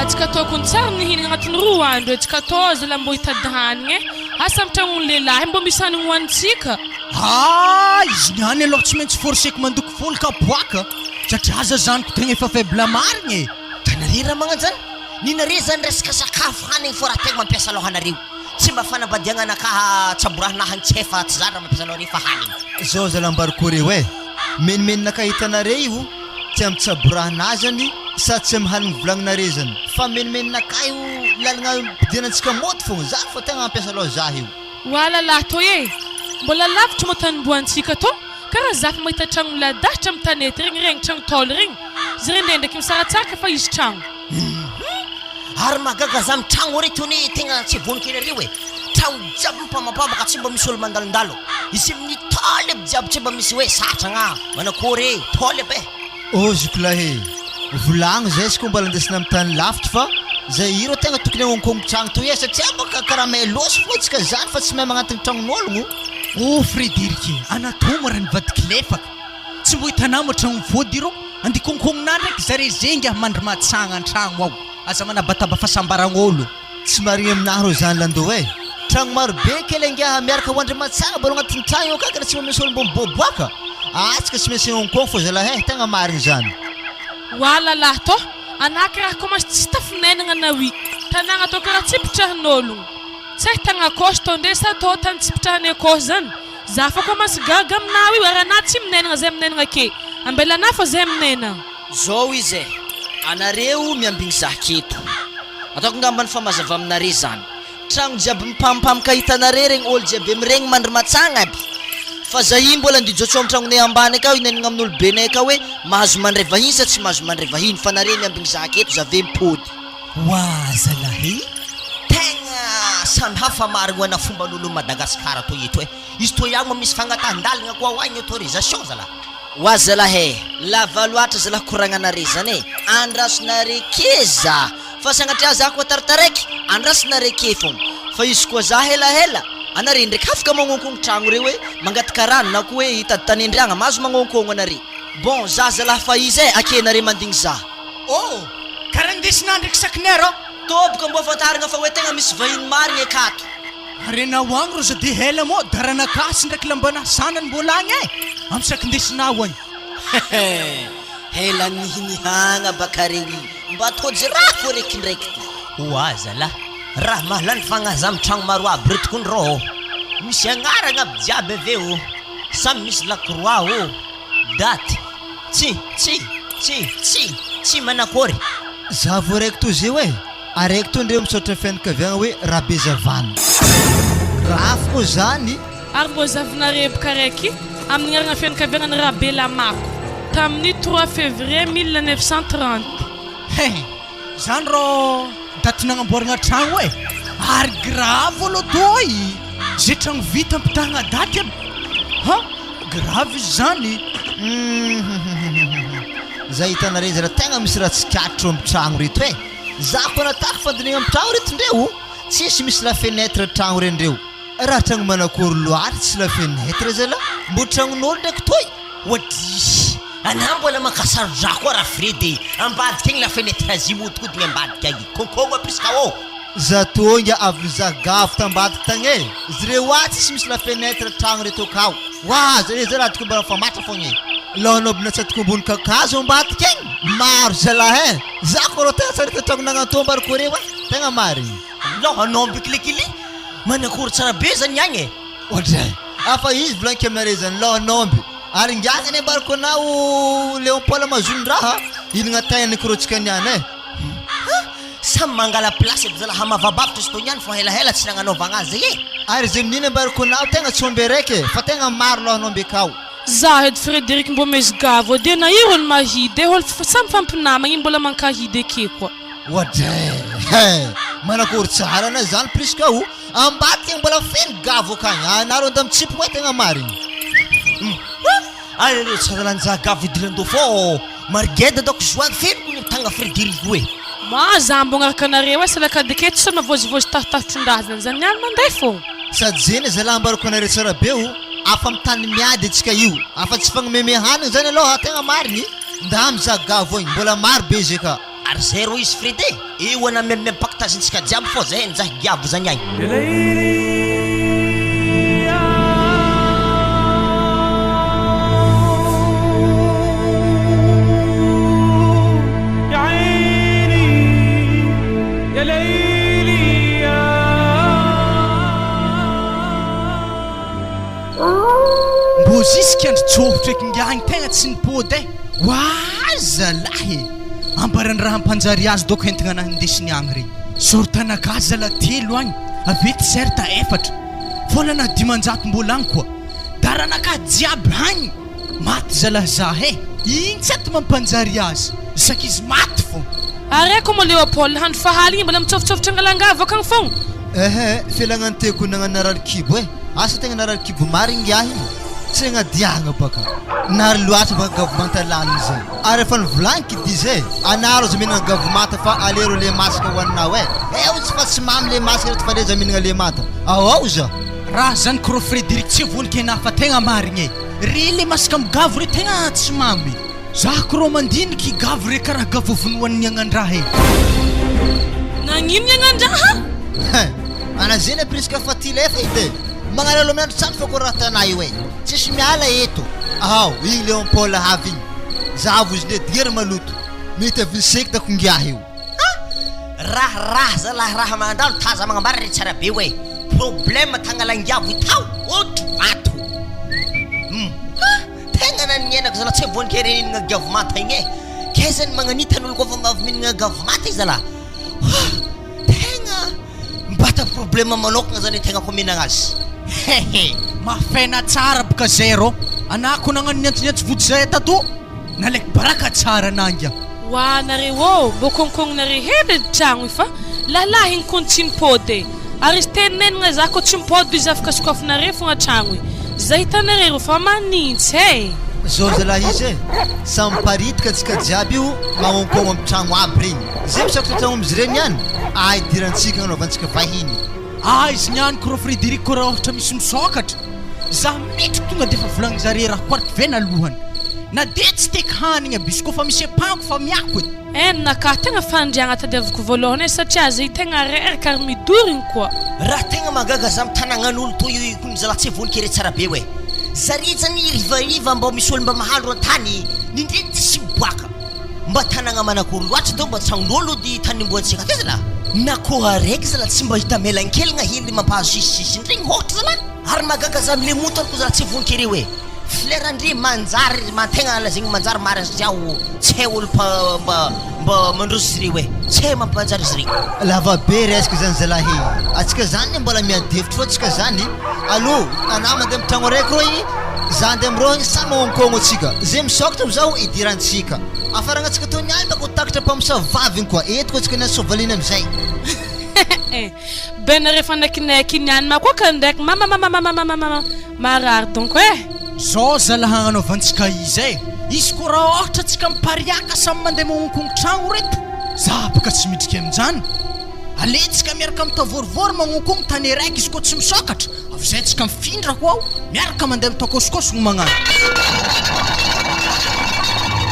Atsika tokony tsara mihinagna agnatin'ny roa andro e, tsika tô zala mbô hitady hanigny e, asa amy tragnon'ny lehilahy mbô misy hanigny hohanintsika. Ah izy niany aloha tsy maintsy forceko mandoky folo kapoaka satria aza zany ko tegna efa faible marigny e. Tanare raha magnanjany, ninare zany resaka sakafo hanigny fô raha tegna mampiasa lohanareo. Tsy mba fanambadiagna anakaha tsaborahina hagny tsy hay fa tsy zany raha mampiasa loha re fa hanigny. Zao zala ambarako reo eh! Menimenina ka hitanare io. Tsy amin'ny tsaborahana zany sady tsy amin'ny haligny volagninare zany fa menomenonakahy io lalagna ampidirantsika môto fogna zany fô tegna mampiasa lôha zah io. Oala lahy tô e! Mbola lavitra moa tanim-boantsika tô, karaha za fa mahita tragno milahadahatra amin'ny tanety regny, regny tragno taolo regny, zare ndraindraiky misaratsaraka fa izy tragno. Hum! Ary mahagaga za amin'ny tragno reto anie tegna tsy vonon-kena reo e! Tragno jiaby mipamampamaka tsy mba misy olo mandalondalo, izy amin'ny taolo aby jiaby tsy mba misy hoe satragna, manakôry e, taolo aby e! Ô zokilahy e! Volagno zay izy koa mbola andesina amin'ny tany lavitra fa zay hira tegna tokony agnonkogno tragno toy e satria bôka karaha mahay lôso fô antsika zany fa tsy mahay magnantogno tragnon'ôlogno. Ô Frederic e, anatoma raha nivadiky lefaka, tsy mbo hitanao mo tragno vôdy irô, andeha konkognona ndraiky zare zengy ah mandry matsagna antragno ao, aza manabataba fahasambaran'ôlo. Tsy marigny aminahy rô zany Lando e! Tragno maro be kely angiaha miaraka ho Andriamatsagna mbôla agnatin'ny tragno io akagny raha tsy mba misy ôlo mbô miboaboaka! Atsika tsy maintsy Hong Kong fô zalahy e! Tegna marigny zany. Oala lahy tô, anah karaha commence tsy tafinenagna na oui. Tanagna tô karaha tsy ipitrahan'ologno. Tsy hay tagna akôho tô ndre sa tô tany tsy ipitrahany akôho zany. Za fa commence gaga aminao io ary anah tsy minenagna zay minenagna ake. Ambela anah fa zay minenagna. Zao izy e, anareo miambigny zah aketo. Ataoko ngambany fa mazava aminare zany. Tragno jiaby mipampamka hitanare regny olo jiaby amiregny mandry matsagna aby. Fa zahi mbola ndijotso am tragnonay ambany akao hinenigna amin'olo benay akao hoe mahazo mandray vahiny sa tsy mahazo mandray vahiny fa nare miambigny zah aketo za ve mipody. Oa zalahy, tegna samy hafa marigny ho ana fomban'olo Madagascar toy eto e. Izy toy agny moa misy fangatahan-dalagna koa ho agny autorisation zalahy. Oa zalahy e! Lava loatra zalahy koragnanare zany e! Andrasonare ke za! Fa sagnatria za koa taritaraiky, andrasonare ke fogna! Fa izy koa za helahela, anare ndraiky afaka magnonkogno tragno reo hoe mangataka rano na koa hoe hitady tanendriagna, mahazo magnonkogno anare! Bon, za zalahy fa izy e, ake nare mandigny za! Oh! Karaha ndesinà ndraiky sakinay rô! Toboka mbô fantarigna fa hoe tegna misy vahiny marigny akato! Arenao agny roza de hela moa daranakasy ndraiky lambanah sanany mbola agny e! Am saky ndesinao agny. Hehe hela nihinihagna baka reo io mba tojo raha fô reky ndraiky ty. Oa zalah, raha mahalany fagnahy za am tragno maro aby reto kony rô ô! Misy agnaragna aby jiaby ave ô! Samy misy lakroa ô! Daty, tsy, tsy, tsy, tsy, tsy manakôry. Za voaraiky toy zeo e! Araiky toy ndreo misaotra fianakaviagna hoe Rabezavana. Grave koa zany. Ary mbô zavona reboka araiky amin'ny agnarana fianakaviagna ny Rabelamako tamin'ny trois février 1930. He! Zany rô daty nagnamboaragna tragno e! Ary grave aloha toy! Ze tragno vita ampitahagna daty aby ha! Grave izy zany! Hum Za hitanareo zala tegna misy raha tsikaritro am tragno reto e! Za koa natako fandinihana am tragno reto ndreo tsisy misy la fenetre tragno re ndreo! Raha tragno manakory loatra tsy la fenetre zala mbo tragnon'olo ndraiky toy! Oadryy! Anah mbola maka saro-drà koa ra Fred e! Ambadika agny la fenetre azy mihodikodigny ambadika agny! Kônkôgno prisca ô! Za tonga avy nizaha gafy tambadika tagny e! Zreo ahy tsisy misy la fenetre tragno reto akao! Wa zare zao raha tokony mba mifamatra fogna e! Laonao aby natsatoko ambony kakazo ambadika agny! Maro zalahy e! Za koa rô tegna tsara hita tragno nagnantomba ary koa reo e! Tegna marigny! Laonao kilikily! Manakory tsara be zany agny e! Oadray! Afa izy volagniko aminareo zany laon'omby ary ingahy zany ambarako anao Léon Paul Mazondraha inona tainy korotsika niany e! Ha! Samy mangala place aby zalahy hamavabavitra izy teo niany fô helahela tsy nagnanaovagna azy zay e! Ary zay amin'iny ambarako anao tegna tsy omby araiky e fa tegna maro laon'omby akao. Za edy Frederic mbô mezgavo de na iro ny mahidy e olo samy fampinamagna mbola mankahidy ake koa. Oadray! He! Manakory tsara anao zany Prisca o! Ambadika mbola feno gavo akagny anareo nda mitsipoko e tegna marigny. Ary reo tsara lanja gavo idirandô fô marigeda dôko joany feno kony tagna Frederico e. Ma za mbô agnaraka anareo e salakadika eto sao mavôzivôzy tahotahotron-drazana zany niany mandeha fô. Sady zeny zalahy ambarako anareo tsara be o, afa am tany miady atsika io, afa tsy fagnameme hanigny zany aloha tegna marigny, nda mizaha gavo agny mbola maro be izy aka. Ary zay rô izy Fred e! Eo ana miampakitazintsika jiaby fô zay njahy giavo zany agny. Mbô Jusque andry tsôfotro eky ngiahy igny tegna tsy nipôdy e! Oa zalahy e! Ambarany raha hampanjary azy dôko entigna anah indesiny agny regny. Sortanakahy zala telo agny, avy eo t-shirt efatra, vôlana 500 mbola agny koa. Daranakahy jiaby agny! Maty zalahy zah e! Igny tsy ato mampanjary azy, saky izy maty fô! Ary aiko moa Léopold handro fahaligny mbola mitsofitsofitra angalangavy akagny fogna. Ehe, felagna ny teko nagnano narary kibo e! Asa tegna narary kibo marigny ngiahy io? Tsy agnadiagna baka. Nary loatra baka gavomanta laniny zay. Ary efa nivolagniko ity zay, anaro aza mihinagna gavomanta fa alero le masaka hoaninao e! Eo izy fa tsy mamy le masaka reto fa le aza mihinagna le manta. Ao ao za. Raha zany kro Frederic tsy volikena fa tegna marigny e! Re le masaka am gavo re tegna tsy mamy. Za kro mandiniky gavo re karaha gavo vonoan'ny agnandraha e. Nagnino ny agnandraha? Hein! Ana zena presque fa ty lefa edy e! Magnalalo miandry tsamy fa ko raha tanà io e! Tsisy miala eto! Ao, igny Léon Paul avy igny! Zahavo izy le diera maloto! Mety avy secte ko ngiahy io! Raharaha zalahy raha mandalo taza magnambara ry tsara be oe problème tagnalangavo itao ohatry vato hum ha tegna nanienako zalahy tsy voankery nihinagna gavo manta igny e kay zany magnanita ny olo koa fa avy mihinagna gavo manta izy zalahy ha tegna mibata problème manokagna zany tegna koa mihinagna azy Hehe, mafena tsara boka zay rô, anah ko nagnano niantso vody zay tato. Nalaiko baraka tsara nangy a. Wa nareo ô, mbô kônkôgnonare hely ry tragno io fa lahilahy igny kony tsy mipôdy e! Ary izy tenenigna za kô tsy mipôdy izy afaka sokafinare fogna tragno i! Zay hitanare rô fa manintsy e! Zao zalahy izy e! Samy miparitaka antsika jiaby io magnonkôgno am tragno aby regny! Zay misokatra tragno amizy regny ihany ah idirantsika agnanaovantsika vahiny. Aiz niany ko rô Frédéric ko raha ôhatra misy misokatra za mitriky tonga defa volagninjare raha koa ry alohany na de tsy teky hanigny aby izy koa fa misy ampango fa miako e. En nakahy tegna fandriagna tadiaviko voalohany e satria zay tegna reraka ary midorigny koa. Raha tegna mahagaga za mitanagnan'olo toy io kony zalahy tsy vonikere tsara be oe zare zany rivariva mbô misy olo mba mahandro antany nindreny tsisy miboaka mba tanagna manakory loatra tô mba tragnon'olo ody tany nimboantsika teo zalahy na koa araiky zalahy tsy mba hita melankelagna hely mampahazo sisisisiny regny hôtra zalahy ary mahagaga za amle moto ko zalahy tsy vonikere oe Fleur ndry manjary mantegna lazaigny manjary marina satria aho tsy hay olo mpa mba mba mandroso izy reo e, tsy hay mampanjary izy reo. Lava be resaka zany zalahy e! Atsika zany mbola miady hevitra fô tsika zany, allo anah mandeha am tragno araiky rô igny, za andeha am rô igny samy magnônkôgno atsika, zay misôkatra amzao idirantsika, afaragnantsika tô niany baka ho takatra mpamosavy vaviny koa, eto koa tsika niany sovaliny amizay. Ben rehefa naikinaiky niany makoaka ndraiky mamamamamamamama marary donc eh! Zao zalah agnanaovantsika izy eh! Izy ko raha ôhatra tsika mipariaka samy mandeha magnonkono tragno reto, za boka tsy midrika aminjany, aletsika miaraka mitavôrivôry magnonkono tany araiky izy koa tsy misôkatra, avy zay tsika mifindra ho ao miaraka mandeha mitakôsikôsigno magnano.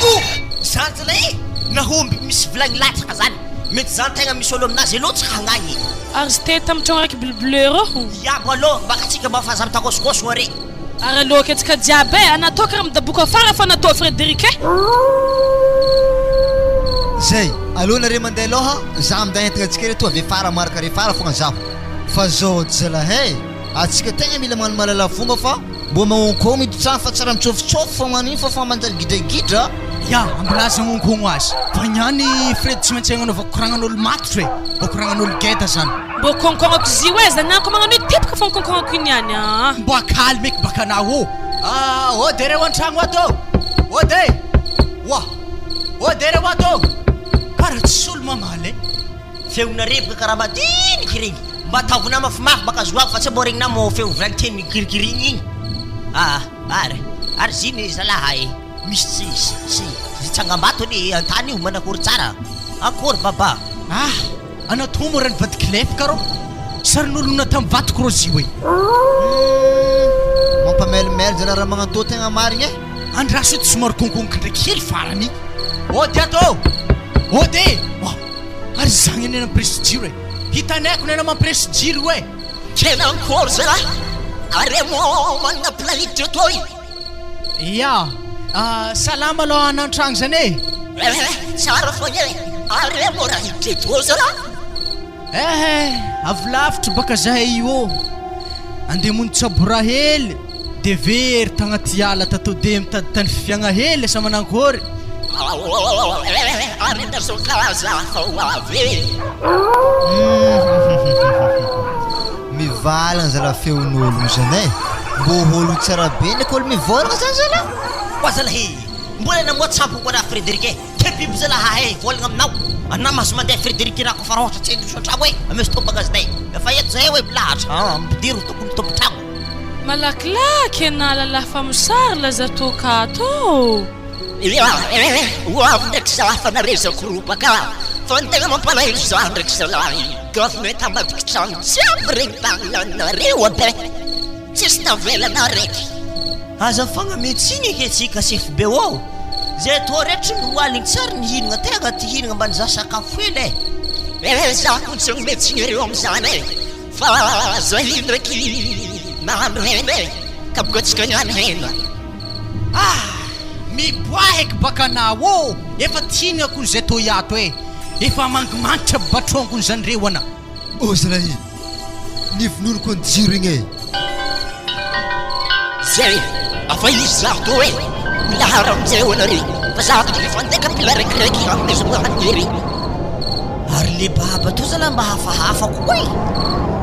Oh! Zany zalahy eh! Nahomby misy vilagny latsaka zany! Mety zany tegna misy olo aminazy aleo tsy hagnagny e. Ary ze te tam tragno raiky bleu bleu rô. Iabo alô mbaka tsika mba fa za mitakôsikôsigno are. Ary aloky antsika jiaby e, anatao kara midaboka afara fa natao Frederic e. Zay, aleo nareo mandeha aloha, za minday entagna antsika reto avy afara maraka re fara fogna zaho. Fa zao zalahy e, atsika tegna mila magnano mahalala fomba fa Mbô mahonkôgno ito tsara fa tsara mitsôfitsôfy fôgna an'igny fa fa manjary gidragidra. Ya, ambilaza agnonkôgno azy. Fa niany Fred tsy maintsy agnanaovako koragnan'olo matotra e, mbô koragnan'olo geda zany. Mbô kônkôgnako zio e, za niany ko magnano io teboka fô kônkôgnako io niany aa. Mbô calme eky baka anao ô. Ah, ode reo an-tragno ato ô! Ode! Oa! Ode reo ato ô! Karaha tsisy olo mamaly e. Feona reboka karaha madiniky regny mba ataovina mafimafy baka azoako fa tsy mbô regninà mô feo vilagny teny mikirikirigny igny aa ary ary ziny zalahy e misy tsy sy sy tsangambato anie antany io manakory tsara akory baba. Ah! Anao toa mora nivadiky lefika rô! Sarin'olona tam vatoko rô zio e! Humm! Mampamelomelo zalahy raha magnano tô tegna marigny e! Andraso eto somary konkoniko ndraiky hely farany! Ody ato ô! Ody e! Oa! Ary zagny anie nampiresy jiro e! Hitanay ko nena mampiresy jiro e! Tena ankôry zalahy! Are mô manana planète toy! Ya! Salama aloha anantragno zany e! Tsara fogna e! Are mô raha hiditra eto zalahy! Ehe! Avy lavitry baka zahay io ô! Andeha hamonjy tsabo raha hely! De very tagnaty ala tato de mitady tany fiviagna hely asa manankory. Mivalagna zala feon'ologno zany e! Mbô ologno tsara be ndraiky olo mivôlagna zany zala! Oa zalahy e! Mbola namoa tsampy koa raha Frédéric e! Ke biby zalahy ahay hivôlagna aminao! Anà mahazo mandeha Frédéric raha koa fa raha ôhatra tsy hain'ny tragno e! Ameo stop bagazinay! Efa eto zahay oe milahatra an! Ampidiro tokony tompon-tragno! Malakilaky enà lalahy fa mosary laza toaka ato ô! Ia eh! Ho avy ndraiky zah fa narezako robaka fa ny tegna mampalahelo zah ndraiky zalahy government ambadiky tragno jiaby regny tany laninareo aby eh! Tsisy tavela na raiky. Aza mifagname tsiny eky atsika sefo be ô! Zay atao rehetra no aligny tsara ny hinagna tegna ty hinagna mba nizaha sakafo hely eh! Eh zah ko tsy hagnome tsiny areo amizany eh! Fa zay ndraiky nahandro hena e, ka bokatsika niany hena. Ah! Miboaha eky baka anao ô! Efa tiany akony zay tô iato e! Efa mangimanitra batrongony zany reo ana. Ô zalahy, nivonoliko ny jiro igny e! Zay afa izy zaho tô e! Milahara amizay ô nareo fa zaho tô efa ndeha ka mila raikiraiky hanomezako an'i Ary le baba to zalahy mba hafahafa koa e!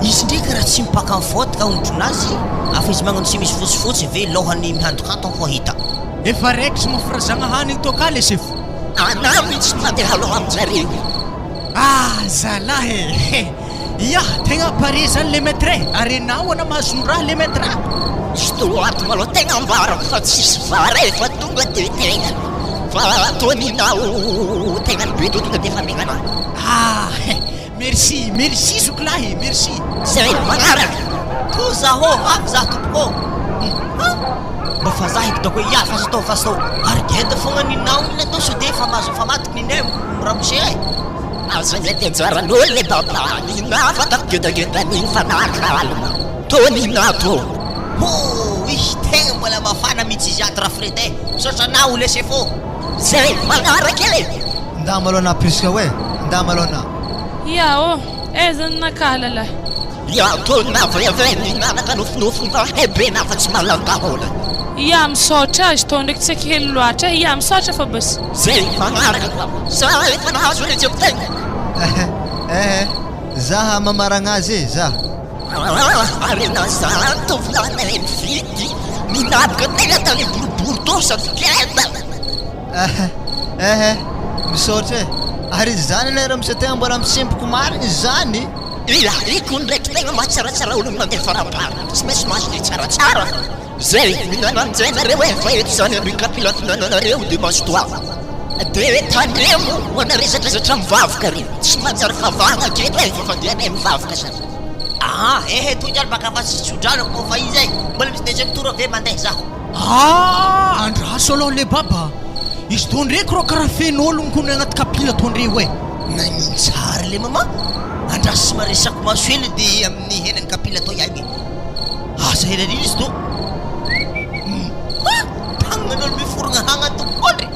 Izy ndray karaha tsy mipaka am faute ka ondronazy afa izy magnano tsy misy fotsifotsy ve lohany mihantokanto koa hita. Efa raikitra moa firazagna hanigny toaka le sefo. Anah mihitsy no mandeha aloha aminjareo. Ah zalahy e! Ya, tegna pare zany le maître e! Ary enao ana mahazo ny raha le maître a! Izy to ato malôha tegna ambarako fa tsisy vara e fa tonga de tegna fa toa ninao tegnany be to tonga de efa megnana. Ah! Merci, merci zoky lahy e, merci. Zay magnaraka. To zaho avy zaho tompoko ô! Hum! Mba fa za eky doko e, ya fa stop fa stop. Ary geda fogna ninao iny natao sao de efa mahazo mifamadika ninay ramose e! Aza mety anjaran'olo le baba Nina fa tafigedageda-niny fa nahakalina tô Nina tô. Hoo ih tegna mbola mafana mitsy izy ato Rafred eh! Misaotra anao le sefo. Zay magnaraka e! Nda malôha na Prisca oe! Nda malôha na. Ia ô! Aiza ny nakahy lalahy? Ia tô na vrai Nina naka nofinofy fa hay be na fa tsy mahalam-bahaolana. Ia misaotra azy tô ndraiky tsy haiko hely loatra eh! Ia misaotra fa bas. Zay magnaraka koa za efa nahazo résultat. Eh eh za mamaragna azy e za. Marina zany tovolahy mahay mividy minaboka tegna tany boribory tao sady geda. Eh eh misaotra e ary izany ilay ramose tegna mbola misempoko marina izany. Ila iko ndraiky tegna mahatsaratsara olo mandeha faramparany tsy maintsy mahazo le tsaratsara. Zay mihinana an'izay nareo e, fa eto zany récapitulation anareo de mazotoa de tandremo ho anareo zatra mivavaka reo, tsy manjary vavahana aketo e, fa fandehanay mivavaka zany. Aa ehe toy ny baka fa tsy tsodrano ko fa izy e, mbola misy deuxième tour ve mandeha zaho. Aa andraso aloha le baba, izy tô ndreky rô karaha feno ologno kony agnaty kapila tô ndreo e. Nagnino tsara le mama, andraso sy maresako maso hely de amin'ny henan'ny kapila tô ihany e. Asa ela indrindra izy to. Ha! Tagnan'olo miforogna hagna tompok'ondry.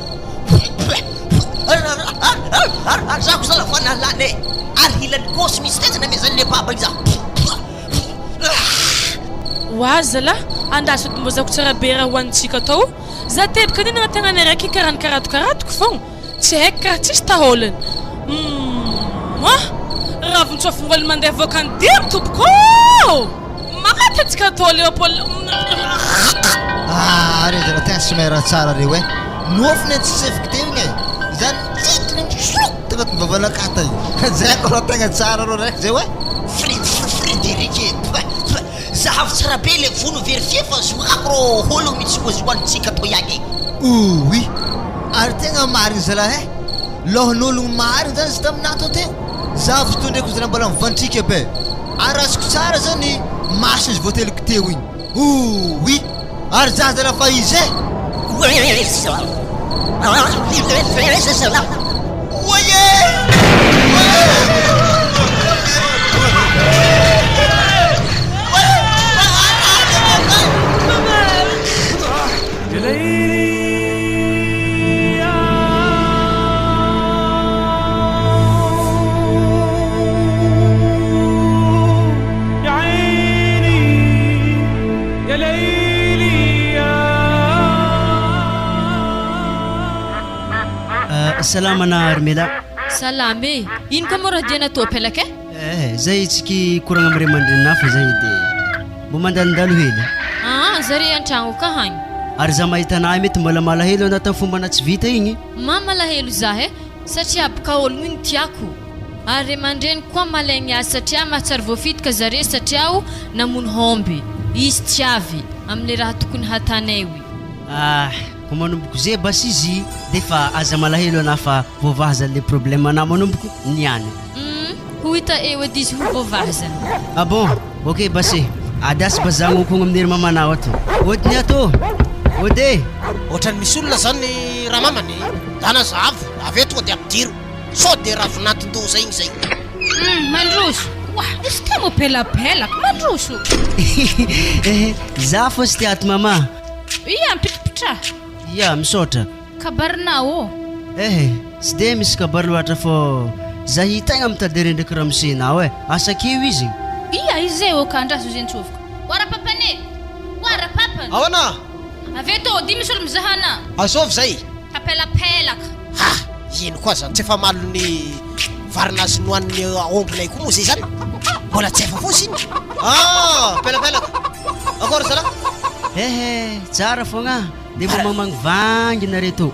Ary za ko zala fa nalana e. Ary hilany kôsy misy tegna namezan'le baba igny za. Ho azy zalah, andraso edy mbô zako tsara be raha hohanintsika atao. Za teboka ninagna tagnana araiky karaha nikaratokaratoko fogna. Tsy haiko karaha tsisy taolany. Humm ah! Ravin-tsofingôly mandeha voaka ny dimy tompoko ô! Maty antsika tô Léopold. Ah reo zala tegna tsy mahay raha tsara reo eh! Nofy ny antsisefiko teo igny eh! Zany titiny misoko tagnatin'ny vavanakahy tagny! Zay ko raha tegna tsara reo raiky zay oe! Frédéric e! Zahavo tsara be le vono vérifier fa zoako rô olo mitsy hoazoantsika tô ihany e! Ouii! Ary tegna marigny zalahy eh! Lôhan'ologno marigny zany izy taminah tô teo! Za fotoa ndraiky zalahy mbola mivantrika be! Ary azoko tsara zany masony izy voateliko teo igny! Ouii! Ary za zalahy fa izy eh! Salama na ry Mela. Salama e! Ino koa moa raha dia natao pelaka e? Eh, zay tsiky koragna am ray aman-dreninah fa zay de mbo mandalondalo hely. Aa, zare an-tragno ka hagny. Ary za mahita anah mety mbola malahelo anah tam fomba anah tsy vita igny. Ma malahelo zah e, satria boka ologno igny tiako. Ary ray aman-dreniko koa malaigny azy satria mahatsiaro voafitika zare satria aho namono homby. Izy tsy avy amle raha tokony hatanay wi. Ah, ko manomboko ze basy izy defa aza malahelo anah fa voavaha zany le problème anah manomboko niany. Humm ho hita eo edy izy ho voavaha zany. Ah bon, ok basy, adiasy bazagno okogno amin'ny ery mamanao ato. Ody ny ato ô! Ody e! Ohatran'ny misy olona zany ramamany, dana zahavo, avy eo tonga de ampidiro. Sao dia ravin'antin-doza igny zay. Hum, mandroso. Wah, izy ty moa pelapelaka. Mandroso. Ehe, za fô tsy te ato mama. Ia, mipitripitra. Ia, misaotra. Kabarinao ô. Ehe, tsy de misy kabary loatra fô za hi tegna mitady rendreky ramosenao e, asa akeo izy? Ia, izy zay ô ka andraso izy antsofoka. Oa rapapany e! Oa rapapany! Ahoana? Avy eto, dy misy olo mizaha anà. Azovy zay? Tapelapelaka. Ha! Ino koa zany? Tsy efa malon'ny vary nazy nohanin'ny aombinay koa moa zay zany? Mbola tsy efa fosa iny? Ah! Pelapelaka! Akory zalahy? Ehe, tsara fogna, de mba mamangvangy nareo tô.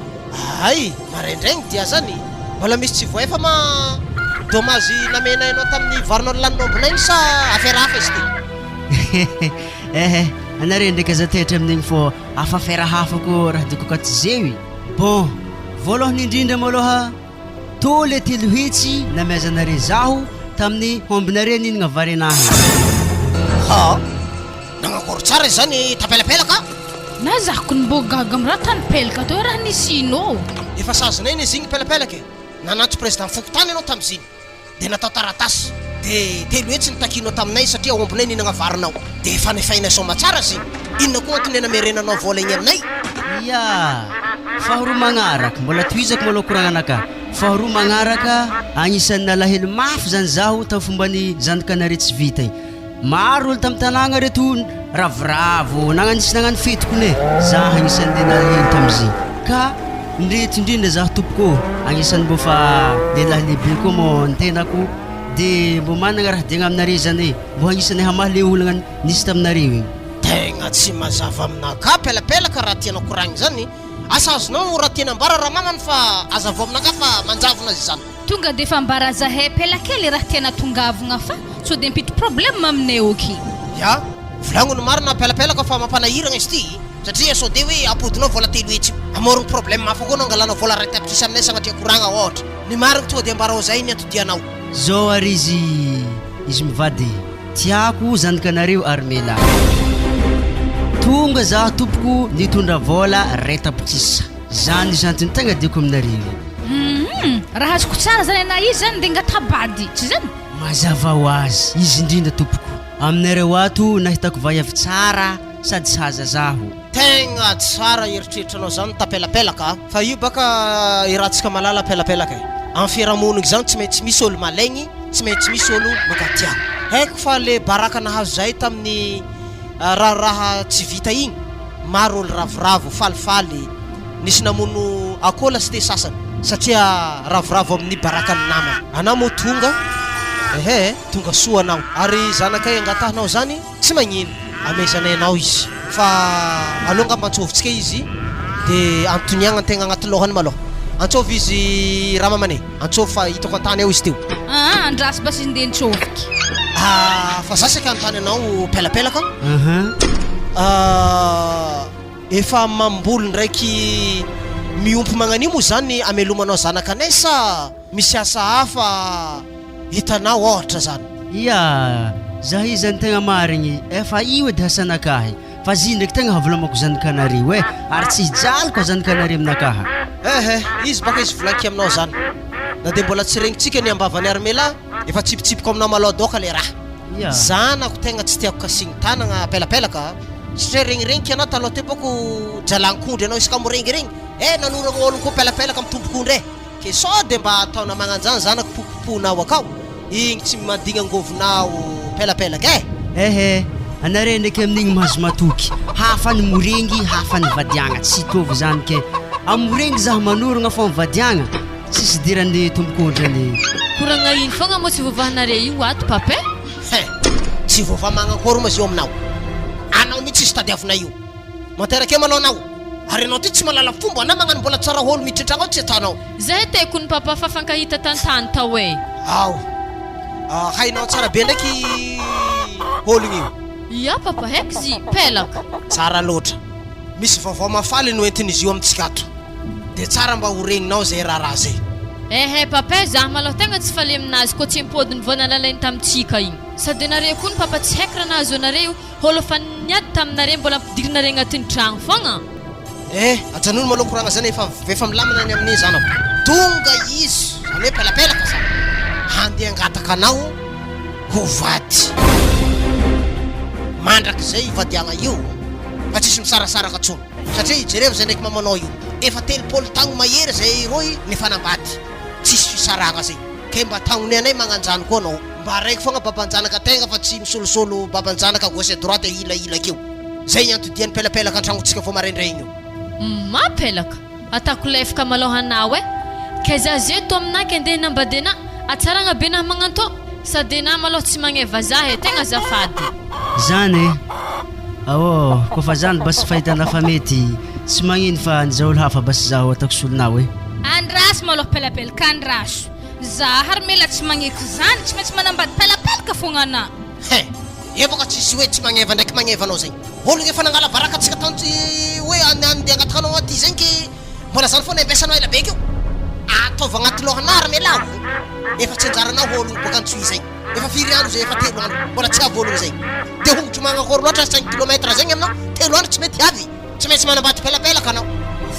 Hay! Maraindraigny dia zany? Mbola misy tsy voaefa ma dommage namenay anao tamin'ny varinao lanin'ny aombinay iny sa affaire hafa izy ty? Ehe, anareo ndraiky aza taitra amin'igny fô afa affaire hafa koa raha dikako ato zeo i. Bon, voalohany indrindra malôha, tô le 300 namiazanare zaho tamin'ny hombinare nihinagna vary anahy. Ha! Nagnakory tsara izy zany tapelapelaka a! Na zaho kony mbô gaga am raha tany pelaka teo raha nisy ino. Efa sazinay anie zigny pelapelaka e! Nanantso président fokontany anao tamzigny. Dia natao taratasy. Dia 300 no takianao taminay satria aombinay nihinagna varinao. Dia efa nefainay soamatsara izy igny. Inona koa antony namerenanao vola igny aminay? Ia! Faharoa magnaraka, mbola tohizako malôha koragnanakahy. Faharoa magnaraka, agnisan'ny nalahelo mafy zany zaho tamin'ny fomban'ny zanakanareo tsy vita igny. Maro olo tam tanagna reto ravoravo nagnano sy nagnano fety kone zah agnisan'ny le nalahelo tamizigny ka ndreto indrindra zah tompoko ô agnisan'ny mbô fa lehilahy lehibe koa mô ny tenako de mbô managna raha diagna aminare zany e mbô agnisan'ny hamaha le olagna nisy taminareo igny. Tegna tsy mazava aminakahy pelapelaka raha tianao koragny zany, asa azonao raha tiana ambara ramamany fa azavao aminakahy fa manjavona izy zany. Tonga defa ambara zahay pela kely raha tiana tongavogna fa sao de mpity problème aminay ok. Ya, volagno ny marina pelapelaka fa mampanahiragna izy ty satria sao de hoe ampodinao vola 300 io hamorogno problème hafa koa anao angalanao vola 1 tapitrisa aminay sagnatria koragna ohatra. Ny marigny tonga de ambarao zay ny antodianao. Zao ary izy izy mivady tiako zanakanareo ary mela tonga zaho tompoko nitondra vola 1 tapitrisa zany zantiny tegna diako aminareo. Humm raha azoko tsara zany anah izy zany nde ngatabady tsy zany? Mazava ho azy, izy indrindra tompoko. Aminareo ato nahitako vaiavy tsara sady sahaza zaho. Tegna tsara eritreritranao zany tapelapelaka a! Fa io baka iratsika malala pelapelaka e! Am fiarahamonigny zany tsy maintsy misy olo malaigny, tsy maintsy misy olo mankatia. Haiko fa le baraka nahazo zahay tamin'ny raharaha tsy vita igny, maro olo ravoravo, falifaly, Nisy namono akoho lasite sasany satria ravoravo amin'ny barakan'ny namany. Anao moa tonga ehe tonga soa anao ary zanakay angatahinao zany tsy magnino amezanay anao izy fa aleo angamba antsovintsika izy de antoniagna antegna agnaty lôhany malôha antsôvy izy ramamane antsôvy fa hitako antany ao izy teo. Aa andraso basy izy ndeha nitsôvoky. Ah fa za saika hanontany anao pelapelaka. Ah. Efa mamboly ndraiky miompy magnanio moa zany amelomanao zanakanay sa misy asa hafa hitanao ôhatra zany? Ia, za io zany tegna marigny, efa io edy asanakahy, fa zy ndraiky tegna havolomako zanakanareo e, ary tsy hijaly koa zanakanareo aminakaha. Ehe, izy baka izy volanky aminao zany, na de mbola tsy regnitsika ny ambavany Armela, efa tsipitsipiko aminao malôha doka le raha. Ia. Zanako tegna tsy tiako kasigny tanagna pelapelaka a! Satria regniregniky anao taloha teo bôko jalankondry anao isaka mirengiregny eh nanoragna ôlogno koa pelapelaka mitombokondry eh! Ke sao de mba ataonao magnanjany zanako popoponao akao igny tsy mandigny angôvonao pelapelaka eh! Ehe, anareo ndraiky amin'igny mahazo matoky, hafa ny morengy hafa ny vadiagna, tsy hitovy zany ke, amin'ny morengy zaho manoragna fô amin'ny vadiagna. Tsisy idiran'ny tombok'ondry ny. Koragna ino fogna moa tsy voavahanare io ato papa eh? Hein! Tsy voavaha magnankory moa izy io aminao? Anao mihitsy izy tadiavinay io. Manteraka eo malou anao. Ary anao ty tsy mahalala fomba na magnano mbola tsara olo miditra antragno ao tsy atanao. Zahay te kony papa fa fankahita tantany tao eh. Ao. Hainao tsara be ndraiky ologno io. Ia papa haiko izy pelaka. Tsara loatra. Misy vaovao mahafaly no entin'izy io amintsika ato. Dia tsara mba ho regninao zay raharaha zay. Ehe papa eh zah malôha tegna tsy faly aminazy koa tsy impôdiny vao nalalainy tamintsika igny. Sady anare koa ny papa tsy haiko raha nahazo anare io Holo fa niady taminare mbola ampidirinare agnatin'ny tragno fogna. Eh, ajanony malou koragna zany efa efa milamina ny amin'iny zanako. Tonga izy, zany hoe pelapelaka zany, handeha hangataka anao ho vady. Mandrakizay io vadiagna io fa tsisy misarasaraka tsony. Satria jerevo zay ndraiky mamanao io, efa 30 tagno mahery zay roy nifanambady, tsisy fisaragna zay. Kay mba tagnony anay magnanjany koa anao. Mba araiky fogna babanjanaka tegna fa tsy misolosolo babanjanaka gauche à droite ila ila akeo. Zay ny antodian'ny pelapelaka antragnontsika vao maraindraigny io. Ma pelaka, atako lefaka malôha anao eh! Kay za zeto aminah ke ndeha hinambady anah, atsaragna be nah magnantô, sady enah malôha tsy magneva zah eh, tegna azafady. Zany eh! Aô, kôfa zany basy fahitana fa mety, tsy magnino fa ny zaolo hafa basy zaho ataoko solonao eh! Andraso malôha pelapelaka andraso. Za ary mela tsy magneky zany, tsy maintsy manambady pelapelaka fogna ana. He! Efa ka tsisy hoe tsy magneva ndraiky magneva anao zegny. Ologno efa nangala baraka antsika tanty hoe andeha hangataka anao aty zegny ke mbola zany foana embesanao ela be keo. Ataovy agnaty lohanao ary mela o. Efa tsy anjaranao ologno boaka Antsohihy zegny. Efa firy andro zay efa telo andro mbola tsy avy ologno zegny. De hongotro magnakôry loatra cinq kilomètre zegny aminao telo andro tsy mety avy. Tsy maintsy manambady pelapelaka anao.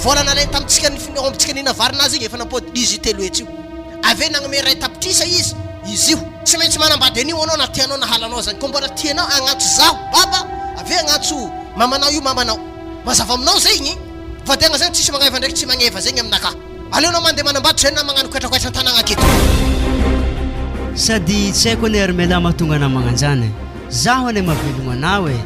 Vola nalainy tamintsika ny aombintsika nihina varinazy igny efa nampody izy telo hetsy io. Avy eo nagnome 1 tapitrisa izy, izy io. Tsy maintsy manambady an'io anao na tianao na halanao zany. Koa mbola tianao agnantso zaho baba, avy eo agnantso mamanao io mamanao. Mazava aminao zay igny. Vadiagna zany tsisy magneva ndraiky tsy magneva zegny aminakahy. Aleonao mandeha manambady zay na magnano koetrakoetra an-tanagna aketo. Sady tsy haiko anie ry Mela mahatonga anah magnanjany e. Zaho anie mahavelogno anao e.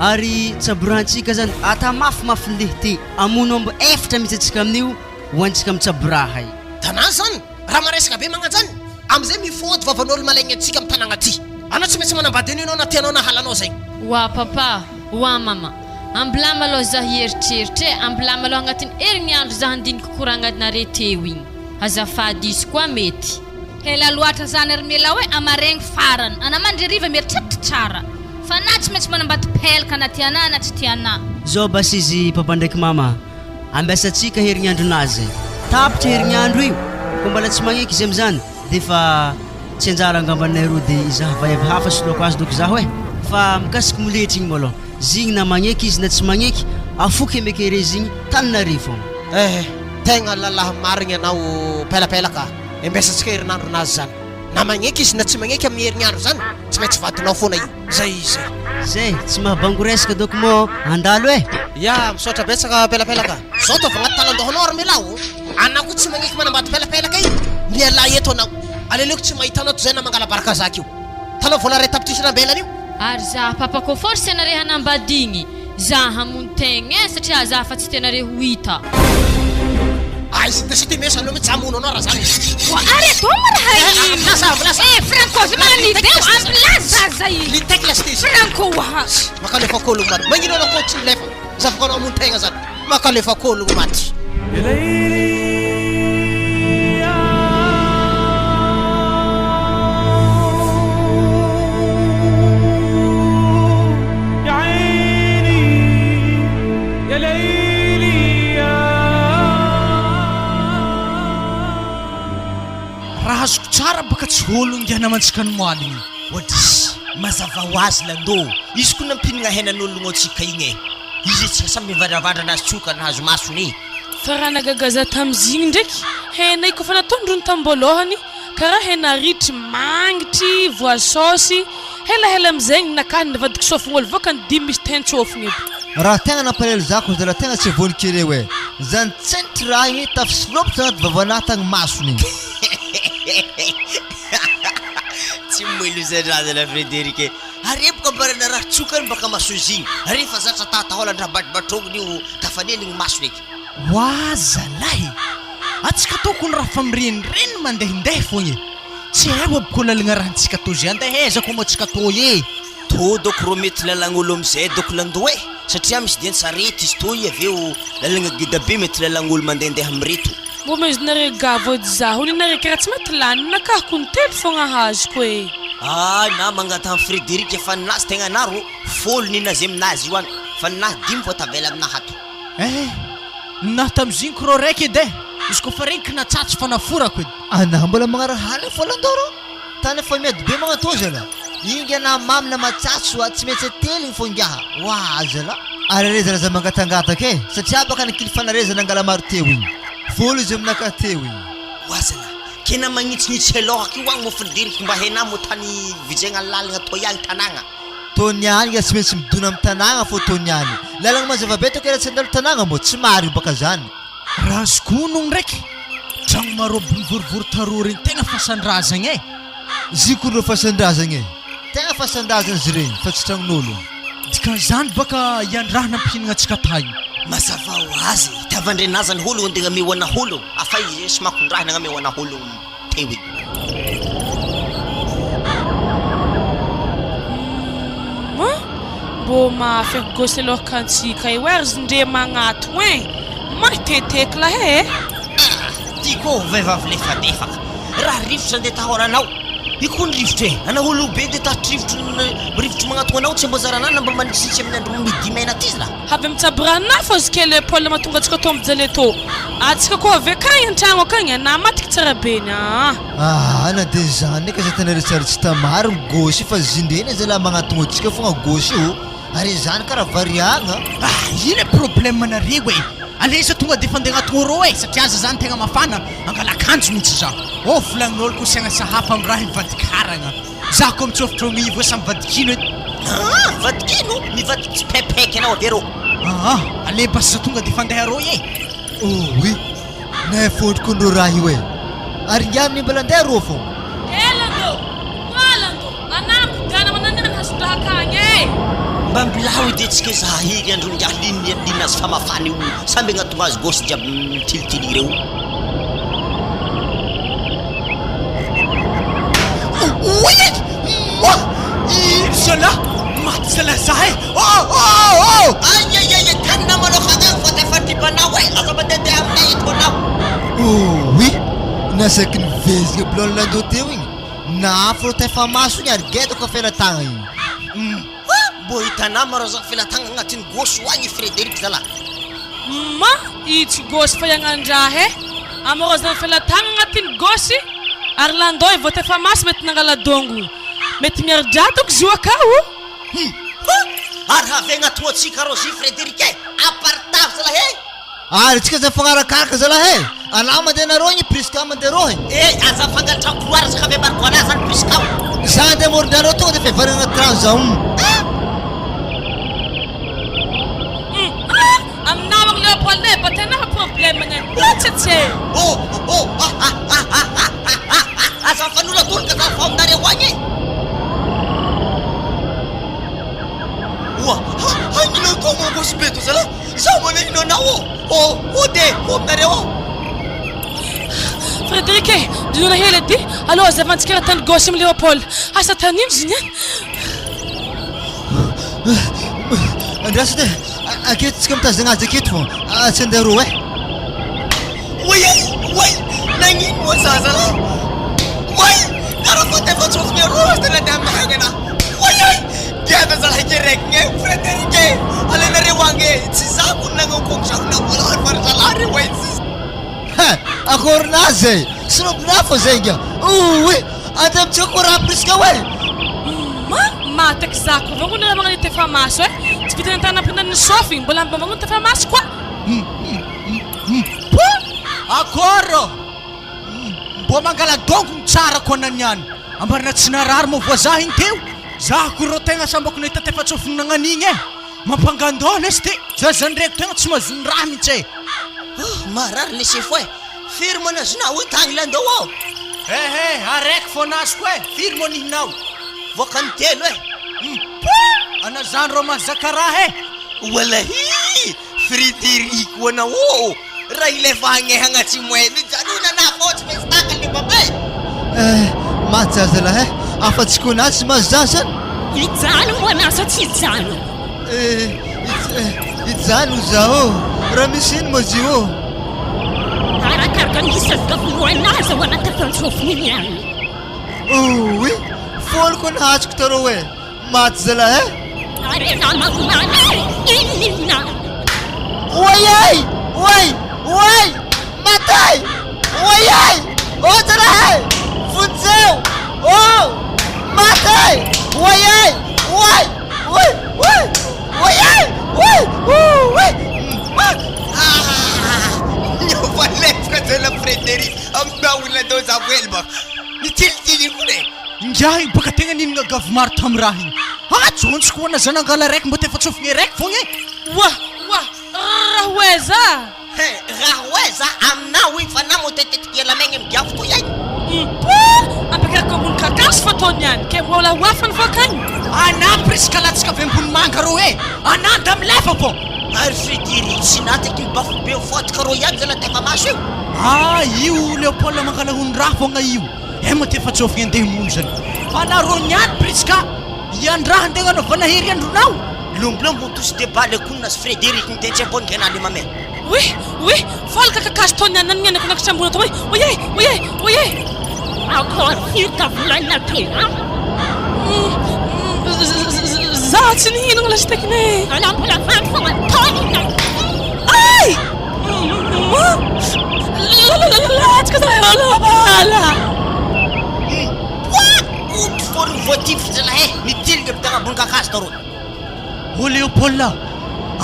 Ary tsaborahantsika zany ata mafimafy ndeha ty amono omby efatra mihitsy antsika amin'io ho antsika mitsaboraha e. Tanà zany raha maresaka be magnanjany amizay mifôdy vavan'olo malaigny antsika am tanagna ty. Anao tsy maintsy manambady an'io anao na tianao na halanao zegny. Oa papa, oa mama, ambilà malôha zah hieritreritra e, ambilà malôha agnatin'ny herignandro zah handiniky koragnanare teo igny. Azafady izy koa mety. Ela loatra zany ry Mila hoe amaregny farany. Ana mandry hariva mieritreritra tsara. Fa na tsy maintsy manambady pelaka na tianà na tsy tianà. Zao basy izy papa ndraiky mama ambiasantsika herignandronazy tapitra herignandro io ko mbala tsy magneky izy amizany defa tsy anjara angambanay roa de izaho vaiavy hafa soloako azy doko zaho eh fa mikasiky moletry igny malôha zigny na magneky izy na tsy magneky afoky emekerezy igny taninarivo fogna. Eh tegna lalahy marigny anao pelapelaka a! Embesantsika herinandronazy zany. Na magneky izy na tsy magneky amin'ny herignandro zany, tsy maintsy vadinao foana io. Zay izy zay. Zay, tsy mahabango resaka doko moa handalo eh! Ya, misaotra betsaka pelapelaka. Zao ataovy agnaty talan-dohanao ary mialà ô! Anao koa tsy magneky manambady pelapelaka io, mialà eto anao. Aleoleoko tsy mahita anao toy izay na mangala-baraka zaka io. Tanao vola 1 tapitrisa nambelany io. Ary za papa ko force anare hanambady igny. Za hamono tegna eh satria za fa tsy tianare ho hita. Aiza de sy mesa aleo mitsy hamono anao raha zany izy. Wa arrête ma raha Eh, ampilaza ampilaza. Eh Franco zay magnano idée ampilaza zaza io. Litek la sty. Franco wa. Makalefa kôlogno maty. Magnino anao kô tsy milefa? Zavako anao hamono tegna zany. Makalefa kôlogno maty. Raha azoko tsara baka tsy olo ngiahy namantsika ny moaligny igny. Odis, mazava ho azy Lando, izy koa nampinagna henan'ologno antsika igny e, izy tsika samy mivandravandra nahazo tsoka nahazo masony e. Fa raha nagaga za tamzigny ndraiky, hena io kôfa nataondrony tamboalohany karaha hena ritry mangitry voasaosy, helahela amizegny nakany navadiko sôfign'olo vôkany dimy misy ten-tsôfigny edy. Raha tegna nampalahelo za ko zala tegna tsy voan-kireo e! Zany tsentry raha igny tafisilopitra agnaty vavanah tagny masony igny. Tsy moilozan-draha zala Frederic e! Ary boka mbarana raha tsokany baka masoizy igny, rehefa zatra tahataholan-draha batrobatrogny io tafaneligny masony eky. Oa zalahy! Atsika tô kony raha fa mirenireny mandehandeha fogna e! Tsy hay aby koa lalagna rahantsika tô zay andeha aiza koa moa tsika tô e! Tô dôko rô mety lalagn'olo amizay dôko landoha e! Satria misy dian-tsarety izy tô i avy eo lalagna geda be mety lalagn'olo mandehandeha amireto. Mbô mezonareo gavo edy zaho ny nareo kara tsy mety lany nakah kony telo fogna azoko e! Ah na mangataha am Frederic fa ninazy tegna anah rô fôlo ninazy aminazy io any fa ninahy dimy vao tavela aminah ato. Eh! Ninahy tamizigny ko rô raiky edy eh! Izy koa fa regniky natsatso fa naforako edy. Anah mbola magnarahala fô landao rô! Tany efa miady be magnatô zala! Inga na mamy na matsatso a tsy maintsy ateligny fô ingaha! Oaa zala! Ary areza raza mangatangataka e! Satria baka ny kily fanareza nangala maro teo igny! Folo izy aminakahy teo igny! Oa zala! Ke na magnitsinitsy helôhaka io agny mô Frederic mba henà mô tany vijegna lalagna tô ihany tanàgna! Tô niany nga tsy maintsy midona am tanàgna fô tô niany! Lalagna mazava be tô ke raha tsy handalo tanàgna mô! Tsy marigny baka zany! Raha azoko onogno ndraiky, tragno marobe mivorivory taroa regny tegna fasan-drazagna e! Ziko ireo fasan-drazagna e! Tegna fasan-drazagna izy regny fa tsy tragnon'ologno. Dikan'izany baka iandrahana mpihinagna antsika tagny. Mazava ho azy, itiavan-drenazany hologno andeha amehoana hologno, afa izy sy makondrahina agnamehoana hologno teo igny. Humm mbô mafy eky gôsy aloha antsika io ary zndre magnatogno e! Mateteko lahy e! Ah! Ty koa ho vehivavy lefadefaka. Raha rivotra ndeha tahoranao. Io koa ny rivotra e! Anao olobe ndeha tahotry rivotry rivotry magnatogna anao tsy amboazarana na mba manitsitsitsy amin'ny andro midi maina aty zlah. Avy mitsabo ranafo azy kely Paul mahatonga antsika tô mijaly tô. Atsika koa avy akagny antragno akagny anah matiky tsara be ny aa. Aa na de zany ndraiky aza tena resaretra tsy marigny gôsy io fa zindrena zalahy magnatogno antsika fogna gôsy io. Ary izany kara variagna. Ah ino e problème nareo e! Aleza tonga defa andeha agnaty rô e satria aza zany tegna mafana angala akanjo mintsy za. Oh volagnin'olo ko siagna sahafa am raha mivadikaragna. Za ko mitsofotro agnivo eo samy vadikino eto. Ah vadikino? Mivadiky tsipaipaika anao avy arô. Ah ale bas za tonga defa andeha rô e. Oh oui! Nahay fondroko ndrô raha io e! Ary ingahy amin'io mbola andeha rô fô. Ela ndô! Koala ndô! Anambo diana mananihany hazondraha akagny e! Mba mbilao edy tsika za hery andro ingahy lin lin azy fa mafana io samby agnatogna azy gosy jiaby mitilitily ireo. Oay e! Moa! Ino zalahy? Maty zalahy za e! Oh oh oh! Aiaiaia tany namanao fagnahy fa tafandribanao e! Aza mandehandeha aminay eto anao. Ouii! Nasaky nivezika bilao nandoa teo igny. Nahafo reo tefa maso igny ary geda koa felatagna igny. Humm mbô hitanà ma rô zany felatagna agnatin'ny gôsy ho agny i Frédéric zalah. Ma i tsy gôsy fa iagnan-draha e! Amorôzana felatagna agnatin'ny gôsy ary landao i voatefa maso mety nangala dongogno. Mety miari-draha dônko izy io akao. Humm ary havegna toa antsika rô zy Frédéric e! Apartavy zalah e! Ary tsika aza mifagnarakaraka zalahy e! Anah mandeha nareo igny Prisca mandeha rô e! Eh aza afangatra couloir zaka avy ambany koa anah zany Prisca o! Za andeha amoron-drano eo tonga de efa hivarina anaty rano za hum! Hum ah! Aminao agny Léopold e, batena fa problème ny any loatra tse! Oh oh ah ah ah ah ah ah ah ah aza mifanolagoloka za fa aminareo agny e! Oa ha hainao koa mangosy be to zalahy! Zaho manahino anao ô! Ô! Hody e! Ho aminareo ao! Frédéric e! Dinoana hely edy! Aleo hazavantsika raha tany gauche amin'i Léopold! Asa tany ino izy niany? Andraso edy e! Aketo tsika mitazona azy aketo fô! Tsy andeha roa e! Oay e! Oay! Nagnino moa za zalahy? Oay! Karaha fa te fa tsofiny aroa aza nandeha amin'ny haingana! Oay e! Giada zalahy ke regny e! Frédéric e! Alainareo agny e! Tsy za kony nagnao kony zaho voalohany fa ry zalahy reo e! Tsy. He! Akorinà zay! Sinobinà fô zay ngia! Ouii! Andeha amintsika koa raha Prisca oe! Ma! Maty aky za ko vangony raha magnano tefa maso e! Tsy vitan'ny antanam-ponany ny sofigny, mbola mba magnano tefa maso koa! Akôro! Mbô mangala dongony tsara koa naniany. Ambarana tsy narary moa voazaha igny teo. Za ko rô tegna sambako nahita tefa-tsofiny nagnan'igny e. Mampangandôha lesy ty. Za zany reko tegna tsy mahazony raha mintsy e. Oh, marary le sefo e. Firy moa nazonao io tagny landao ô? Ehe, araiky fô nazoko e. Firy moa nihinao? Voakany telo e. Mpo! Ana zany rô mahazaka raha e. Walahii! Frédéric ho anao ô! Raha ilay fahagnehagna tsy moe mijanona na fô tsy maintsy takany le baba e! Eh, maty za zalahy eh! Afa-tsy koa na tsy mahazo za zany! Hijanona moa anao sa tsy hijanona? Eh, hijanona za ô! Raha misy ino moa zy ô? Arakaraka ny isan'ny gavonoana azy ao anaty fantsofiny ihany. Ouii! Fôlo koa ny hatsiko tarô e! Maty zalahy eh! Ary ianao magnomana e! Inona? Oay ay! Oay! Oay! Maty ay! Oay ay! Ô zalahy e! Vonjeo! Ô! Maty ay! Oay ay! Oay! Oay! Oay! Oay ay! Oay! Oay! Maty! Ah! Niova lefitra zalahy Frédéric aminà olona atao Samuel baka. Nitsilitsily koa e! Ingahy baka tegna nihinagna gavy maro tam raha igny. Ah jontsy koa na za nangala raiky mba tefa tsofigny raiky fogna e. Oa! Oa! Raha ho aiza? He! Raha ho aiza aminao igny fa na motetetiky ela maigny amy giafo toy ay. Mpoa! Ampiakariko ambony kakazo fa ataony ihany ke mbola ho hafa ny voakany. Anà presque latsaka avy ambony manga rô e! Anà nda milefa vao. Ary Frédéric tsy nataky ny bafo be voadika rô ihany zala tefa maso io. Ah io Léopold mangala hono raha fogna io. Emma ty efa tsy ofigny andeha hamono zany. Fa nareo niany Prisca, iandraha andeha agnanaovana hery andronao. Lombolombo ny tous de balle konina sy Frédéric ny tetsy ambony kena le mamay. Oui oui faly ka kakazo tao niany ny anako nakatra ambony atao hoe oye oye oye. Encore firy ka volanina teo an? Za tsy nihinagna lasiteky e. Anao mbola vangy fogna taonina. Ay! Latsaka za la. Ody fôriny voatifitra zalahy e! Nitilika avy tagny ambony kakazo tarô. Ô Léopold a!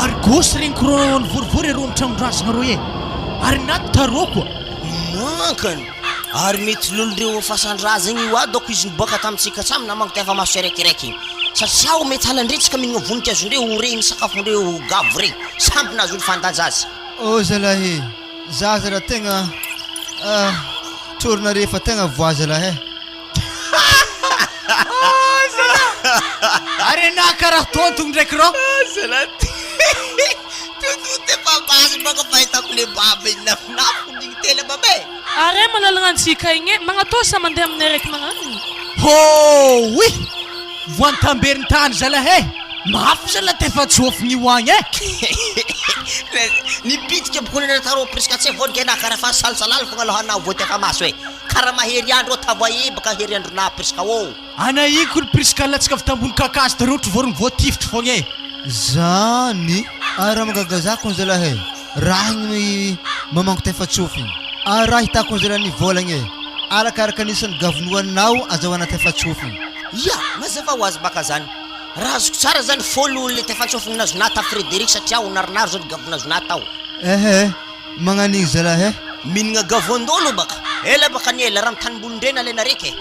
Ary gosy regny rô nivorivory arô amin'ny tranon-drazagna rô e! Ary naty tarô koa! Mankany! Ary mety lolondreo fasan-drazagna io ado ko izy niboaka tamintsika tsamy namangy tefa maso iraikiraiky igny. Satria mety halandretsika mihinagna voninkazondreo ho regny sakafondreo gavo regny. Samby nahazo ny fandanja azy. Ô zalahy e! Za zala tegna ah tsorina re fa tegna voa zalahy eh! Ary anah karaha tontogno ndraiky rô. Zalahy Tonton efa basy baka fahitako le baba iny nafinafiko ndigny tela baba e. Are manalagna antsika igny e, magnatô sa mandeha aminay araiky magnano. Hooui! Voantamberin-tany zalahy e! Mafy zalahy tefa tsôfigny io agny e! Nipitika boko nena tarô presque tsy voadika na karaha fa salsalala fogna aloha anao voatefa maso e. Karaha mahery andro tavoahe baka hery andronà Prisca ô. Anahiko ry Prisca latsaka avy tambony kakazo tary ohatry vorogny voatifitry fogna e. Zany ary raha mahagaga za kony zalahy e, raha igny mamango tefatsofigny, ary raha hitako ny zalahy nivôlagna e, arakaraka ny isan'ny gavonoanao azahoana tefatsofigny. Ya, mazava ho azy baka zany. Raha azoko tsara zany fôlo le tefatsofigny nazonà ta Frédéric satria ho narinary zao ny gavo nazonà tao. Ehe, magnan'igny zalahy e. Mihinagna gavoan-dolo baka. Ela baka ny ela, raha amin'ny tanimbolin-drena alaina reka e.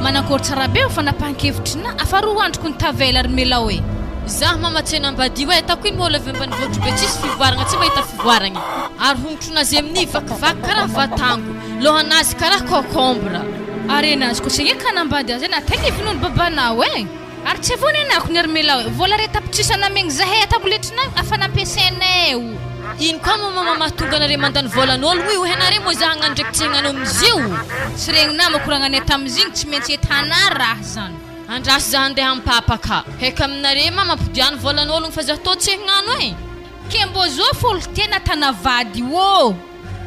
Manakôry tsara be fanapahan-kevitry na afa roa androko ny tavela ry Melao e! Zah mamatsena ambadio e, ataoko ino moa olo avy ambanivohitro be tsisy fivoaragna tsy mahita fivoaragna ary hongotronazy amin'ny vakivaky karaha vatango, lohanazy karaha concombre. Ary enazy koa tsy ka hanambady azy e na tegna ivinono babanao e! Ary tsy avao nenako ny ry Melao e, vola ray tapitrisa namegny zahay ataboletrinay afa nampiasainay o! Ino koa moa mama mahatonga anare mandany volan'ologno io, henare moa zah hagnano ndraiky tsy hagnano amin'izio? Tsy regninà makoragnanay tamizigny tsy maintsy etanà raha zany. Andraso za handeha ampapa ka. Heka aminare mama ampodiano volan'ologno fa za tô tsy hagnano e! Ke mbô zo folo tena tana vady ô!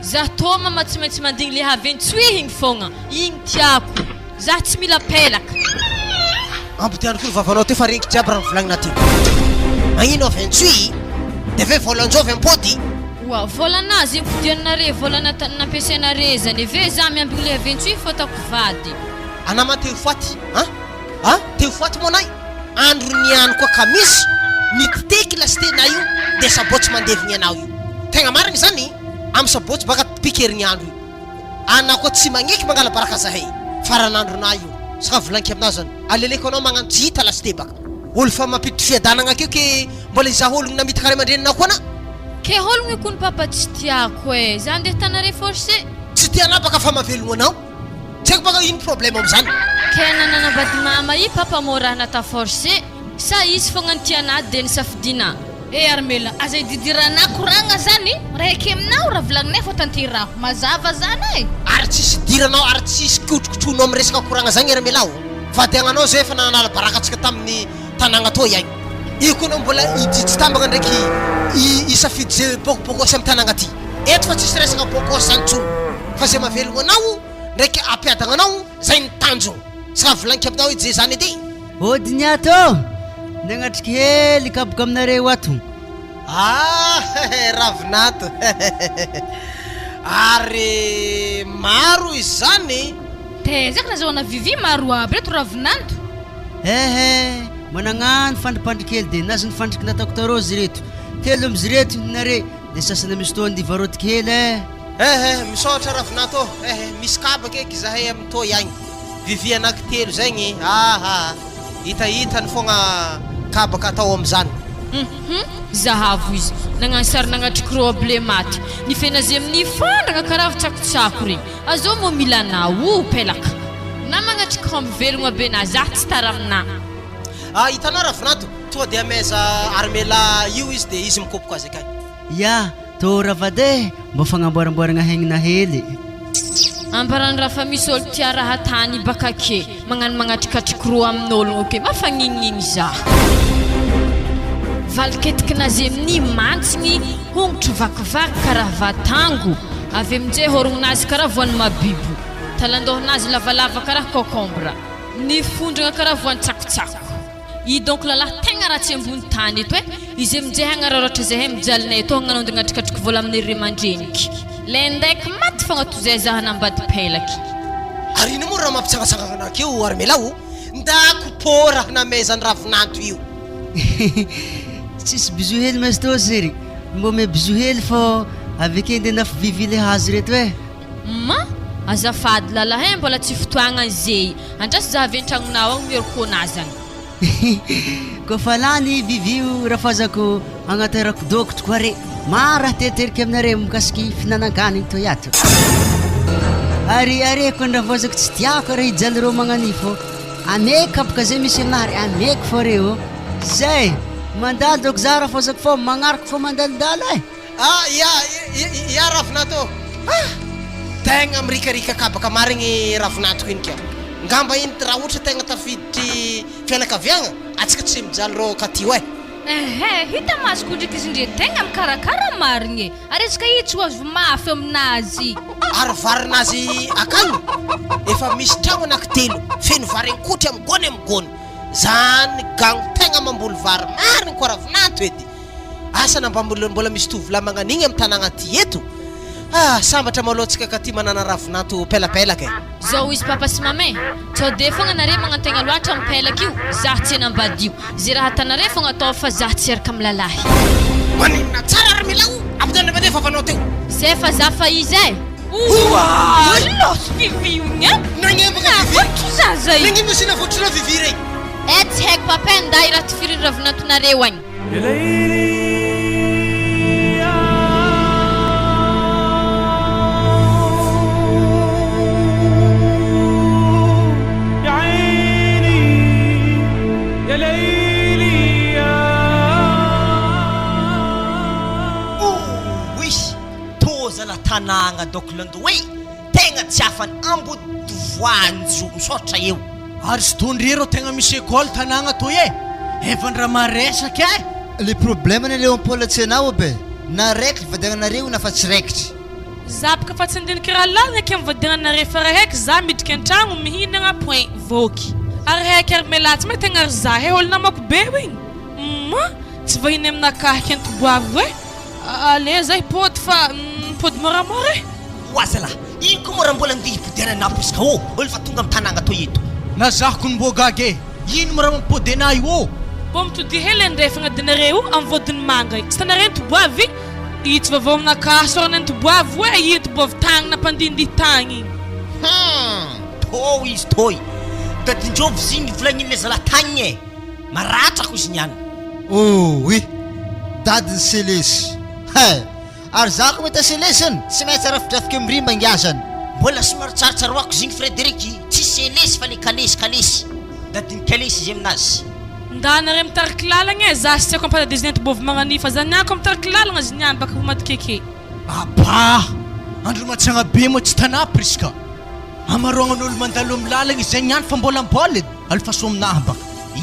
Za tô mama tsy maintsy mandigny le haventsoy igny fogna, igny tiako. Za tsy mila pelaka. Ampodiano koa ny vavanao teo fa regniko jiaby raha nivolagnina teo. Magnino aventsoy? De ve volan-jovy ampody? Oa, volanà ze ampodianareo, vola nampiasainare zany e, ve za miambigny le haventsoy fa ataoko vady. Anah ma te ho faty an! An! Te ho faty moa anay? Andro niany koa ka misy nititeky lasite na io de sabotsy mandevigny anao io. Tegna marigny zany am sabotsy baka pikerigny andro io. Anah koa tsy magneky mangala baraka zahay faran'andro nah io. Saka volaniko aminao zany aleleko anao magnano tsy hita lasite baka. Olo fa mampiditry fiadanagna akeo ke mbola izaho ologno namitaka ray aman-dreninao koa anah. Ke hologny kony papa tsy tiako e! Za ndeha tanare forcé. Tsy tianà baka fa mahavelogno anao. Tsy haiko baka ino problème amizany. Ke nananambady mama i papa mô raha nata forcé sa izy fogna nitia anah de nisafidiana. Eh Armela, aza ididirana koragna zany, raha eke aminao raha volagninay fô tanteraho, mazava zany e! Ary tsisy idiranao ary tsisy kotrokotroinao am resaka koragna zagny Armela ô! Vadiagnanao zay efa nanala baraka antsika tamin'ny tanagna toa iagny. Io koa anao mbola hijijy tambagna ndraiky hisafidy ze bôkibôkôsy am tanagna ty. Eto fa tsisy resaka bôkôsy zany tsony fa ze mahavelogno anao ndraiky ampiadagna anao zay ny tanjogno. Tsy raha volagniko aminao edy ze zany edy e. Ody ny ato ô! Nagnatriky hely kaboka aminareo ato. Ah ravinato ary maro izany. Tezaka nazahoana vivi maro aby reto ravinanto. Ehe, managnano fandripandry kely de nazy ny fandriky nataoko tarô zy reto. Telo amzy reto nare de sasany amy stoa ny varôty kely eh. Ehe, misaotra ravinato ô, ehe, misy kabaka eky zahay amy toy agny, vivi anaky telo zegny, aha, hitahitany fogna kabaka atao amizany. Hum, zahavo izy, nagnano sary nagnatriky rô aby le maty, ny fenazy amin'ny fandragna karaha tsakotsako regny. Azao moa mila anao o pelaka. Na magnatriky homby velogna be na zah tsy tara aminah. Ah hitanao Ravinato, tonga dia amaiza Armela io izy dia izy mikopoka azy akay. Ya, tô ravade eh, mbô fagnamboaramboaragna hegnina hely. Ambarany raha fa misy olo tia raha tany baka ake magnano magnatrikatriky ro amin'ologno ake mafagnigny zah. Valiketiky nazy amin'ny mantsigny hongotry vakivaky karaha vatango. Avy aminjay hôrognonazy karaha voan'ny mabibo, talandohanazy lavalava karaha cocombre, ny fondragna karaha voan-tsakotsako. I donc lalahy tegna ratsy ambony tany eto e, izy aminjay hagnararaotra zahay mijalinay eto hagnano andagnatrykatriky vola amin'ny ray aman-dreniky. Lendaiko maty fogna tozay za hanambady pelaky. Ary ino moa raha mampitsangatsangana anao akeo Armela o? Ndako pô raha namehezan'i Ravinanto io. Tsisy bisou hely maestro sery. Mbô me bisou hely fô aveke nde nafy vivi le hazo reto eh. Ma! Azafady lalahy eh mbola tsy fotoagna zey, andraso za avy antragnonao agny mioroko anazy agny. Koa fa lany vivi io rafazako agnaterako dokotro koa re, maro raha teriteriko aminareo mikasiky fihinanan-kanigny toy ato. Ary areko ny rafozako tsy tiako raha hijaly reo magnan'io fô ameko kapoka zay misy aminahy re ameko fô reo. Zay! Mandalo dôko za rafozako fô magnaraka fô mandalondalo eh! Ah ya ya ravinato ô! Ah! Tegna mirikarika kabaka marigny ravinatoko iny ka! Ngamba iny raha ohatra tegna tafiditry fianakaviagna, atsika tsy mijaly rô katio eh! Ehe, hita masoko ndreky izy ndre tegna mikarakara marigny e! Ary izy ka i tsy ho avy mafy aminazy. Ary varinazy akagny efa misy tragno anaky telo feno vary ankotry amy gony amy gony. Zany gango tegna mamboly vary marigny koa ravinanto edy. Asa na mba mbola misy tovolahy magnan'igny am tanagna aty eto. Ah sambatra malôha tsika katy manana ravinanto pelapelaka e. Zao izy papa sy mama e! Sao de fogna nare magnantegna loatra am pelaka io, zah tsy hanambady io. Ze raha atanare fogna atao fa zah tsy hiaraka am lalahy. Maninona tsara ry Milao ampitandrema anie vavanao teo. Zay fa zah fa izy e! Oa! Losy vivi io ny an! Nagnembana vivi! Navotro zaza io! Nagnino sy navotronao vivi regny? Eh tsy haiko papa e nda i raha tifiriny ravinantonareo agny. Ouii! Tô zala tanagna dôko lando e! Tegna tsy afany Ambodivoanjo misaotra eo. Ary sy tondre reo tegna misy école tanagna toy e! Efa ndra maresaka e! Le problème anie Léon-Paul tsy anao aby e! Na raikitra vadiagnanareo na fa tsy raikitra. Za boka fa tsy andiniky raha lalina aky am vadiagnanare fa raha haiky za midriky antragno mihinagna point voky ary haiky ary melatsy ma tegna ry za he olo namako be igny humm tsy vahiny aminakahy kento boavy e ale za hipody fa mipody moramora e. Oa zalah, ino koa moa raha mbola andeha hipodiana anah puisque ô olo fa tonga am tanagna toy eto. Na zah kony mbô gaga e! Ino mo raha mampipody anah io ô? Mbô mitodia hely andrefagna dinareo am vodiny manga i tsy tanareo ntoboavy i tsy vaovao aminakahy sorana ntoboavy oe i ntoboavy tagny nampandindihy tagny igny. Hum! Tô izy tô i! Dadindrôvy zigny volagniny le zalah tagny e! Maratra ko izy niany. Ouii! Dadin'i Selesy! Hay! Ary za ko mahita selesy tsy maintsy arafidrafiky am rimba ngiazany. Mbola somary tsarotsaroako zigny Frederic, tsy selesy fa le kalesy kalesy, dadin'ny kalesy izy aminazy. Ndana re mitariky lalagna e, za sy tsy haiko ampatadizy nenty bovy magnanifa zany ako mitariky lalagna zy niany baka ho maty keke. Aba! Andro matsagna be moa tsy tanà Prisca. Hamaroagnan'olo mandalo am lalagna izay niany fa mbola mbola e! Alefaso aminahy baka.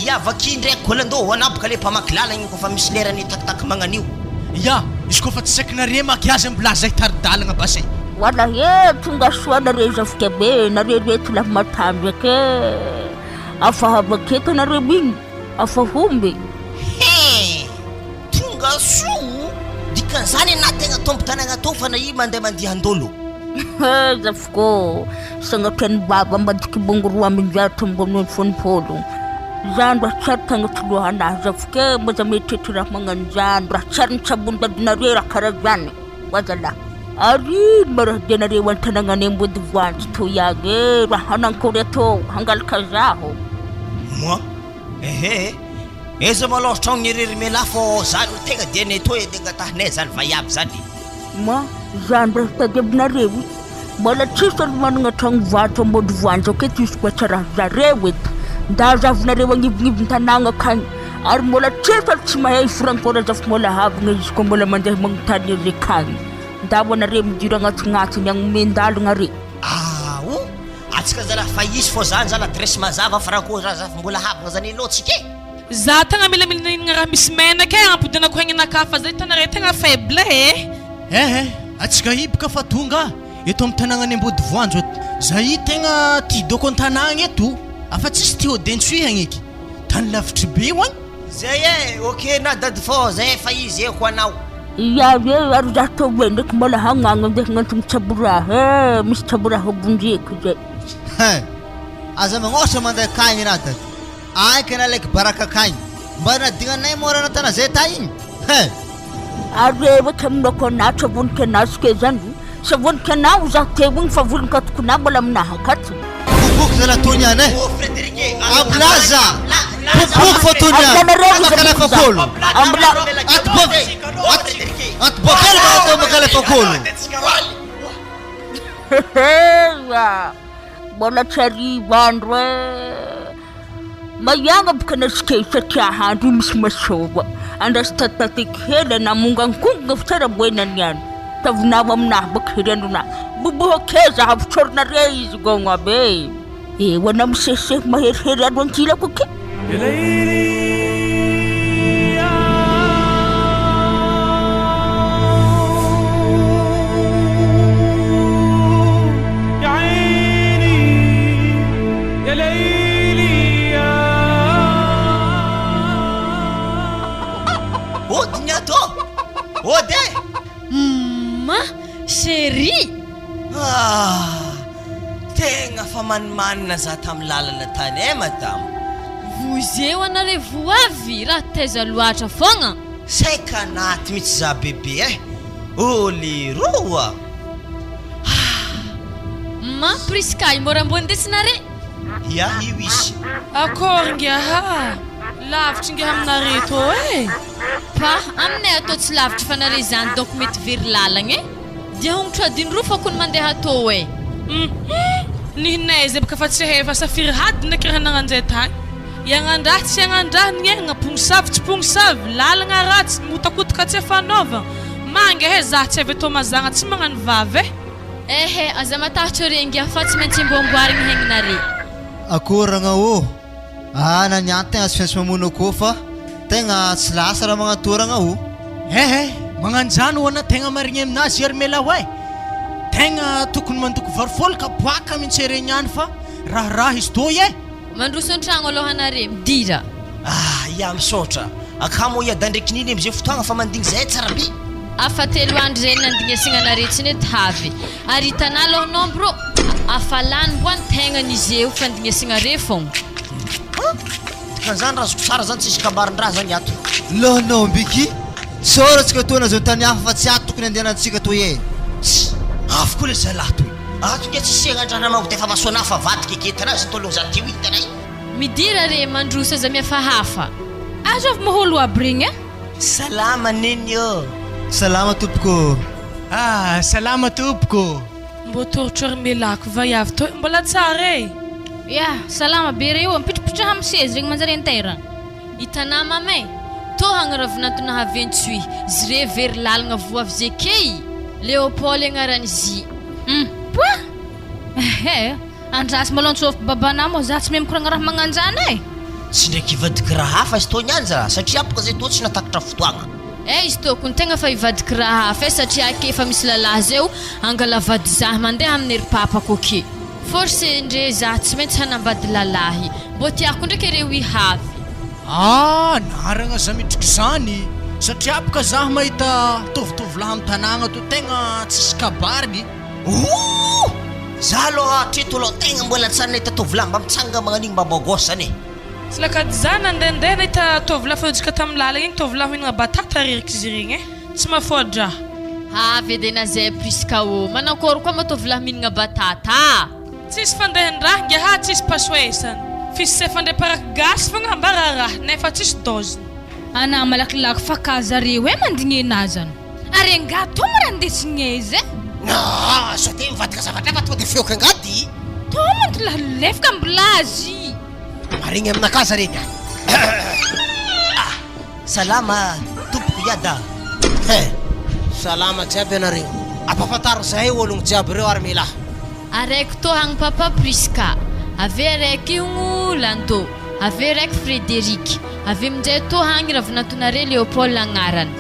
Ya vaky ndraiky golandô ho anah boka le mpamaky lalagna io kôfa misy lerany takitaky magnan'io. Ya, izy kôfa tsy saikinare makiazy mbola zay tari-dalagna basy e. Wala he tonga soa nareo zafikabe nareo reto lahy matanjaka e! Afa havaketo nareo igny afa homby. He! Tonga soa! Dikan'izany anah tegna tompon-tanagna tô fa na i mandeha mandiha andôlo. He zafiko ô! Sagnatria ny vava ambadiky bongo 102 ambony fônifôlo. Zany raha tsy ary tagnaty lohanahy zafiko e! Mba za mieritreritra raha magnano zany raha tsy ary nitsabon'ny dadinareo raha karaha zany. Wa zalahy. Ary ino ma raha dianareo an-tanagnanay Ambodivoanjo toy agny e! Raha hanankory atao hangalaka zaho. Moi, ehe, aiza malôha tragno irery mialahy fô za no tegna dianay tô edy angatahinay zany vaiavy zany e. Moi, zany raha tadiavinareo i, mbola tsisy olo managna tragno vato Ambodivoanjo aketo izy koa tsy raha zareo eto, nda zavinareo agnivonivon-tanagna akagny, ary mbola tsisy olo tsy mahay forankôra zafimbola havagna izy koa mbola mandeha magnontany azy akagny, ndao anareo midira agnatignatigny agny omen-dalagna re. Aao, atsika zalahy fa hisy fô zany zany adresse mazava fa raha koa raha zafimbola havagna zany aleo tsika e. Za tegna mila mihinana raha misy menaka e ampodinako hegnanakahy fa zay hitanareo tegna faible e. Eh eh, atsika hiboka fa tonga eto amin'ny tanagnan'i Ambodivoanjo eto. Za i tegna ty doko an-tanagna eto, afa tsisy ty hôdentsoihagna eky. Tany lavitry be ho agny. Zay e, ok na dady fô zay efa izy e ho anao. Ia e, ary za tô hoe ndraiky mbola hagnagna andeha hagnantogno tsaboraha e, misy tsaboraha vonjeko zay. Hein! Aza magnôhatra mandeha akagny anah dady. Agny ka nalaiko baraka akagny. Mba nadignanay moa raha natana zay ta igny. Hein! Ary rehefa taminako anah tsy vonoky anah sy zany tsy vonoky anah ho za teo igny fa volon-katokonah mbola aminah akato. Boboky zala tony any eh. Ambilaza. Boboky fa tony any. Makalefakolo. Ato bo ato bokely mba atao makalefakolo. Heheya. Mbola tsy hariva andro eh. Maiagna boka anasika io satria ahandro io misy masôva. Andraso tatitatiky hely anah mongankongona fa tsara boena niany. Tavinao aminah boka heriandronah. Boboha keza havotsorinare izy gôgno aby e. Eo anah misesisesy maherihery andro ankilako aky. Ody ny ato ô! Ody e! Humm chérie! Ah! Tegna fa manimanina za tam lalana tany eh madama. Vozeo anareo voavy raha taiza loatra fogna. Saika anaty mitsy za bebe eh! Oh leroa! Ah! Ma Prisca i mora ambony ndesinare. Ya io izy. Akory ngiaha! Lavitry ngiaha aminare tô eh! Pa, aminay atô tsy lavitry fa nare zany donc mety very lalagna eh! Dia hongotro adiny roa fako ny mandeha atô eh! Hum nihinay zay baka fa tsy hay fa safiry hadina ndraiky raha nagnanjay tany. Iagnandraha tsy iagnandraha niaigna, pognosavy tsy pognosavy, lalagna ratsy, mihotakotaka tsy fanaovagna. Manga eh zah tsy avy eto mazagna tsy magnano vava eh. Ehe, aza matahotra re ingahy fa tsy maintsy amboamboarigny hegnanare. Akoragna ô! Ah na niany tegna tsy maintsy mamono akoho fa tegna tsy lasa raha magnatoragna o. Eh eh, magnanjany hoana tegna marigny aminazy ry melaho eh! Tegna tokony mandoko vary fôly kapoaka mintsy regny any fa raharaha izy toy eh! Mandroso an-tragno aloha anare, midira. Ah ya misaotra. Akamo hiadan-dreky nini amizay fotoagna fa mandigny zahay tsara be. Afa telo andro zay nandignasigna anare tsy nety havy. Ary hitanà aloha nombre afa lany mboa ny tegna nizeo fandignasigna re fogna. An! Dikan'izany raha azoko tsara zany tsisy kabarin-draha zany ato. Lohanao Mbiky, tsaora tsika toa nazaho tany hafa fa tsy ato tokony andehanantsika toy e. Tss! Avy koa le zalahy toy. Ato nge tsisy segnandrana mangodefa maso anah fa vadiko eke hitanah zay tologno za teo hitanay. Midira re mandroso aza mihafahafa. Azovy moa olo aby regny a! Salama neny ô! Salama tompoko ô. Ah, salama tompoko. Mbô torotro ry melako vaiavy tô mbola tsara e! Ya, salama be reo ô, mipitripitraha amin'ny seza regny manjary antera. Hitanà mama e! Tohagna ravinanto nahaventsoy, zre very lalagna voavy zekey! Léopold agnarany zy. Hum, poah! Ehe, andraso malôha antsôfiko babanà moa za tsy mahay mikoragna raha magnanjany e! Tsy ndraiky hivadiky raha hafa izy tô niany zalahy satria boka zay tô tsy nahatakatra fotoagna. Eh izy tokony tegna fa hivadiky raha hafa eh satria ake efa misy lalahy zay o angala vady zah mandeha aminy ry papako ake. Force ndre zah tsy maintsy hanambady lalahy. Mbô tiako ndraiky reo ihavy. Ah naragna za mitriky zany satria boka zah mahita tovotovolahy am tanagna to tegna tsisy kabariny. Ooh! Za aloha hatreto aloha tegna mbola tsy ary nahita tovolahy mba mitsanga magnan'igny mba beau gosse zany e. Tsy lakady za nandehandeha nahita tovolahy fa tamin'ny lalagna igny tovolahy mihinagna batata reriky izy regny e. Tsy mahafoa-draha. Avy edy na zay Prisca ô! Manakôry koa ma tovolahy mihinagna batata a! Tsisy fandehan-draha ngiaha tsisy pasoesana. Fisefan-dre paraky gasy fogna ambara raha nefa tsisy dose-ny. Anah malakilaky fa ka zareo e mandigny enah zany. Ary angaha tô ma raha ndesigny aiza e? Naa sao de mivadika zavatra hafa tonga de feoko angady. Tô mantsy lah lefaka mbilazy. Marigny aminakahy zare niany. Ah! Salama tompoko Iada. He! Salama jiaby ianareo. Ampafantaro zahay ologno jiaby reo ary milaha. Araiky tohagny papa Prisca, ave araiky igno Lando, ave raiky Frederic, ave minjay tohagny Ravinatonare Léopold agnarany.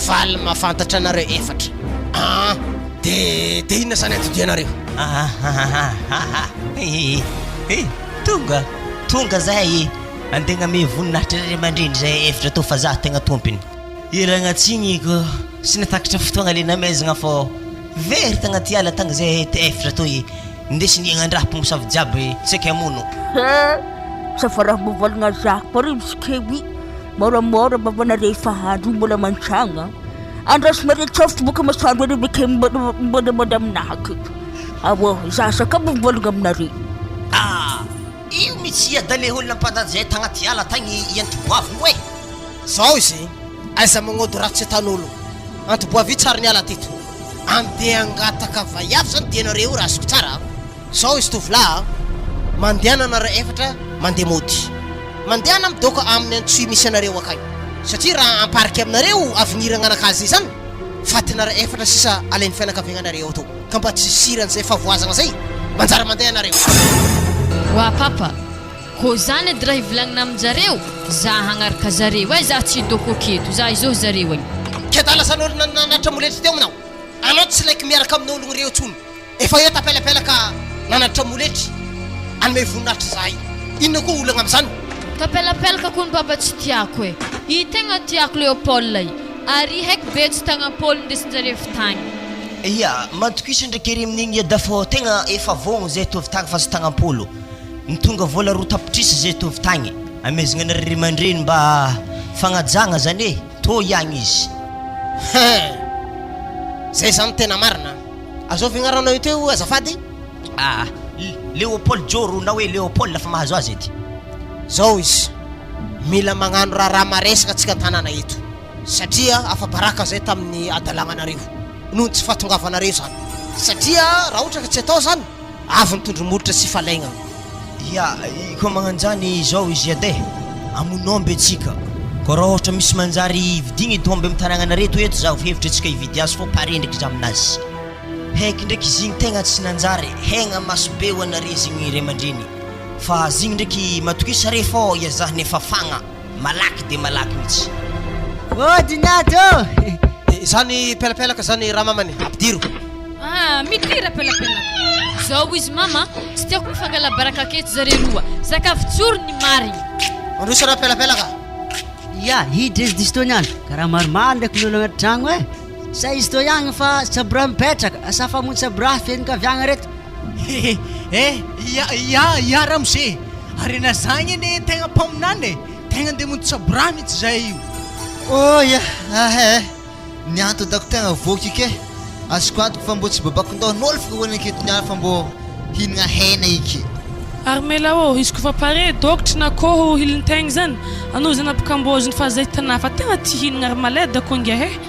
Faly mahafantatra anareo efatra an! De de inona zany andidianareo? Ahahahaha eh tonga tonga zahay e! Andeha agname voninahitra ray aman-dreny zay hevitra atao fa za tegna tompiny. Iragna-tsigny ko sy natakatra fotoagna le namezagna fô very tagnaty ala tagny zay hevitra toy ndesigny agnandraha mpamosavy jiaby saika hamono. He, sa fa raha mivolagna za koa ry mskewi, môramôra babanareo fa andro mbola mantsagna, andrasonareo tsôfotry boka masoandro areo beke mibôdabôda aminahy aketo, aô za saka mivolagna aminareo. Ah! Io mitsy i adala olona mpandanjy zay tagnaty ala tagny i antiboavy oe. Zao izy, aiza magnody ratsy atan'olo. Antiboavy io tsary niala teto. Andeha hangataka vaiavy zany dianareo io raha azoko tsara a. Zao izy tovolahy a, mandehana nareo efatra mandeha mody. Mandehana midoka aminy antsohihy misy anareo akagny. Satria raha amparika aminareo avenir agnanakazy zay zany, fatinareo efatra sisa alain'ny fianakaviagnanareo ato. Ka mba tsy hisiran'izay fahavoazagna zay, manjary mandeha nareo. Wa papa, kô zany edy raha hivolagnina amin-jareo, za hagnaraka zareo eh, za tsy hidôko aketo, za izôhy zareo agny. Kiadala zany olo nanatitra moletra teo aminao. Anao tsy like miaraka amin'ologno reo tsony. Efa eo tapelapelaka nanatitra moletry anome voninahitra zahay. Inona koa olagna amizany? Tapelapelaka kony papa tsy tiako e! I tegna tiako Léopold i! Ary haiko be tsy tagnam-pôlo indesin-jareo avy tagny. Ia, matokisa ndraiky ery amin'igny ia da fô tegna efa vôgno zay tovy tagny fa tsy tagnam-pôlo. Nitonga vôla roa tapitrisa zay tovy tagny. Amezagna ny ray aman-dreny mba fagnajagna zany e! Tô iagny izy. Hein! Zay zany tena marina. Azovy agnaranao io teo azafady? Ah, Léopold Joro na hoe Léopold fa mahazo azy edy. Zao izy, mila magnano raharaha maresaka antsika an-tanàna eto satria afa-baraka zay tamin'ny hadalagnanareo noho ny tsy fahatongavanareo zany satria raha ohatra ka tsy atao zany, avy ny tondromolotra sy falaignana. Ya, koa magnanjany izao izy edy e, hamono omby antsika, koa raha ohatra misy manjary vidigna ito omby amin'ny tanagnanareo eto eto zaho hevitra antsika hividy azy fô pare ndraiky za aminazy. Heky ndraiky izy igny tegna tsy nanjary, hegna maso be ho anare izy igny ray aman-dreny, fa izy igny ndraiky matokisa re fô iazahany efa fagna. Malaky dia malaky mihitsy. Oh Diniady ô! Izany pelapelaka zany ramamany, ampidiro. Ah, midira pelapelaka. Zao izy mama, tsy tiako mifangala baraka aketo zare roa. Zaka avotsory ny marigny. Mandroso raha pelapelaka. Ya, hiditra izy diso tony andro. Karaha maromaro ndraiky ny olo agnaty tragno e. Sa izy toy agny fa tsabra mipetraka, asa famonjy tsabra feno kaviagna reto. Eh, ya, ya, ya ramose. Ary na zagny anie tegna mpaminany e, tegna andeha hamonjy tsaboraha mihitsy zay io. Oh ya, ah eh, ny antony dako tegna voky ke, azoko antoka fa mbô tsy babako ndao nôly fikarohana aketo niany fa mbô hihinagna hena eky. Armela ô, izy kofa pare dôkotry na kôho hilintegna zany, anao zany ampikambôziny fa zay tanà fa tegna ty hihinagna ary maleda ko ngiahy e.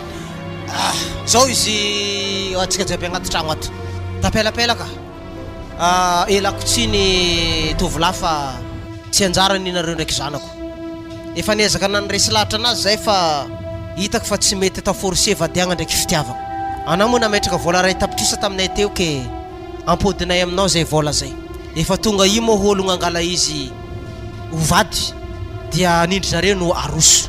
Ah, zao izy antsika jiaby agnaty tragno ato. Tapelapelaka. Ah, elako tsiny tovolahy fa tsy anjarany nareo ndraiky zanako. Efa niezaka nandresy lahatra anazy zay fa hitako fa tsy mety atao forcer vadiagna ndraiky fitiavagna. Anao moa nametraka vola ray tapitrisa taminay teo ke ampodinay aminao zay vola zay. Efa tonga io moa hologna angala izy ho vady dia anindry zareo no aroso.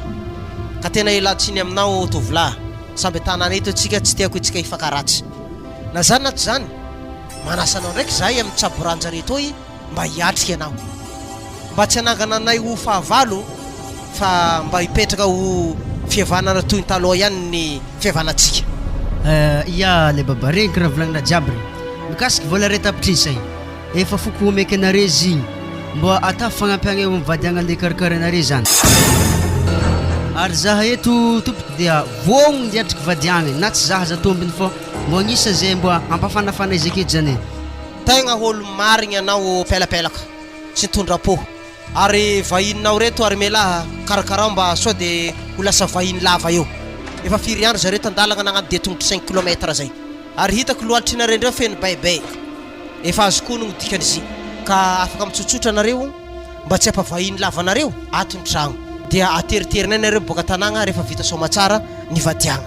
Ka tena ialatsiny aminao tovolahy. Samby an-tanàna eto antsika tsy tiako itsika hifankaratsy. Na zany na tsy zany, manasa anao ndraiky zahay amin'ny tsaboran-jareo toy mba hiatrika ianao. Mba tsy hanangana anay ho fahavalo fa mba hipetraka ho fihavanana toy ny taloha ihany ny fihavanantsika. Eh, ia le baba, regniky raha volagnina jiaby regny. Mikasiky vola ray tapitrisa igny, efa foko homeky anare izy igny, mba atao fagnampiagna eo amy vady agna le karakara anare zany. Ary zaha eto tompoko dia vognogno hiatriky vady agny, na tsy zaha aza tombony fô mbô agnisa zay mbô ampafanafana izy aketo zany e. Tegna olo marigny anao pelapelaka tsy nitondra pô. Ary vahininao reto ary melah karakarao mba sao de ho lasa vahiny lava eo. Efa firy andro zareo tandalagna nagnano dia tongotry cinq kilomètre zay. Ary hitako loalitrinarendreo feno baibay. Efa azoko onogno dikan'izy ka afaka mitsotsotra nareo mba tsy hampavahiny lava anareo ato ny tragno. Dia ateriterinay nareo miboaka tanagna rehefa vita soamatsara ny vadiagna.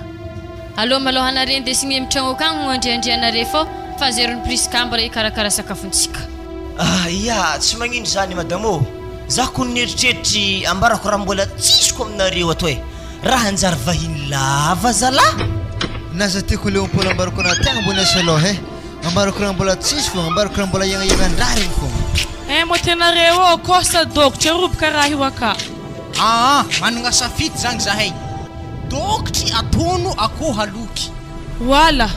Aleo malôha anare indesigny am tragno akagny andriandrianare fô fa zerony Prisca mbola hikarakara sakafontsika. Ah ia, tsy magnino zany madame ô! Za kony nieritreritry ambarako raha mbola tsisy ko aminareo ato e! Raha hanjary vahiny lava zalah! Na za tiako Léopold ambarako raha tegna mbô niasa lôha e! Ambarako raha mbola tsisy fogna, ambarako raha mbola iaignaiagnan-drariny fogna. Eh mô tenareo ô, kosa dôkotry roboka raha io aka. Aa managna safidy zagny zahay. Dôkotry atono akoho aloky. Voila!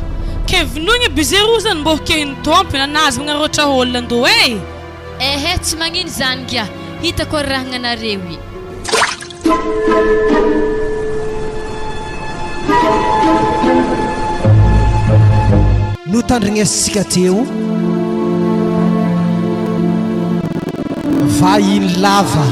Ke vonoigny bizerou zany mbô kehin'ny tompony anazy magnaroatra ol ando eh! Ehe tsy magnino zany ngia, hitako ary rahagnanareo i. Notandrignesintsika teo vahiny lava.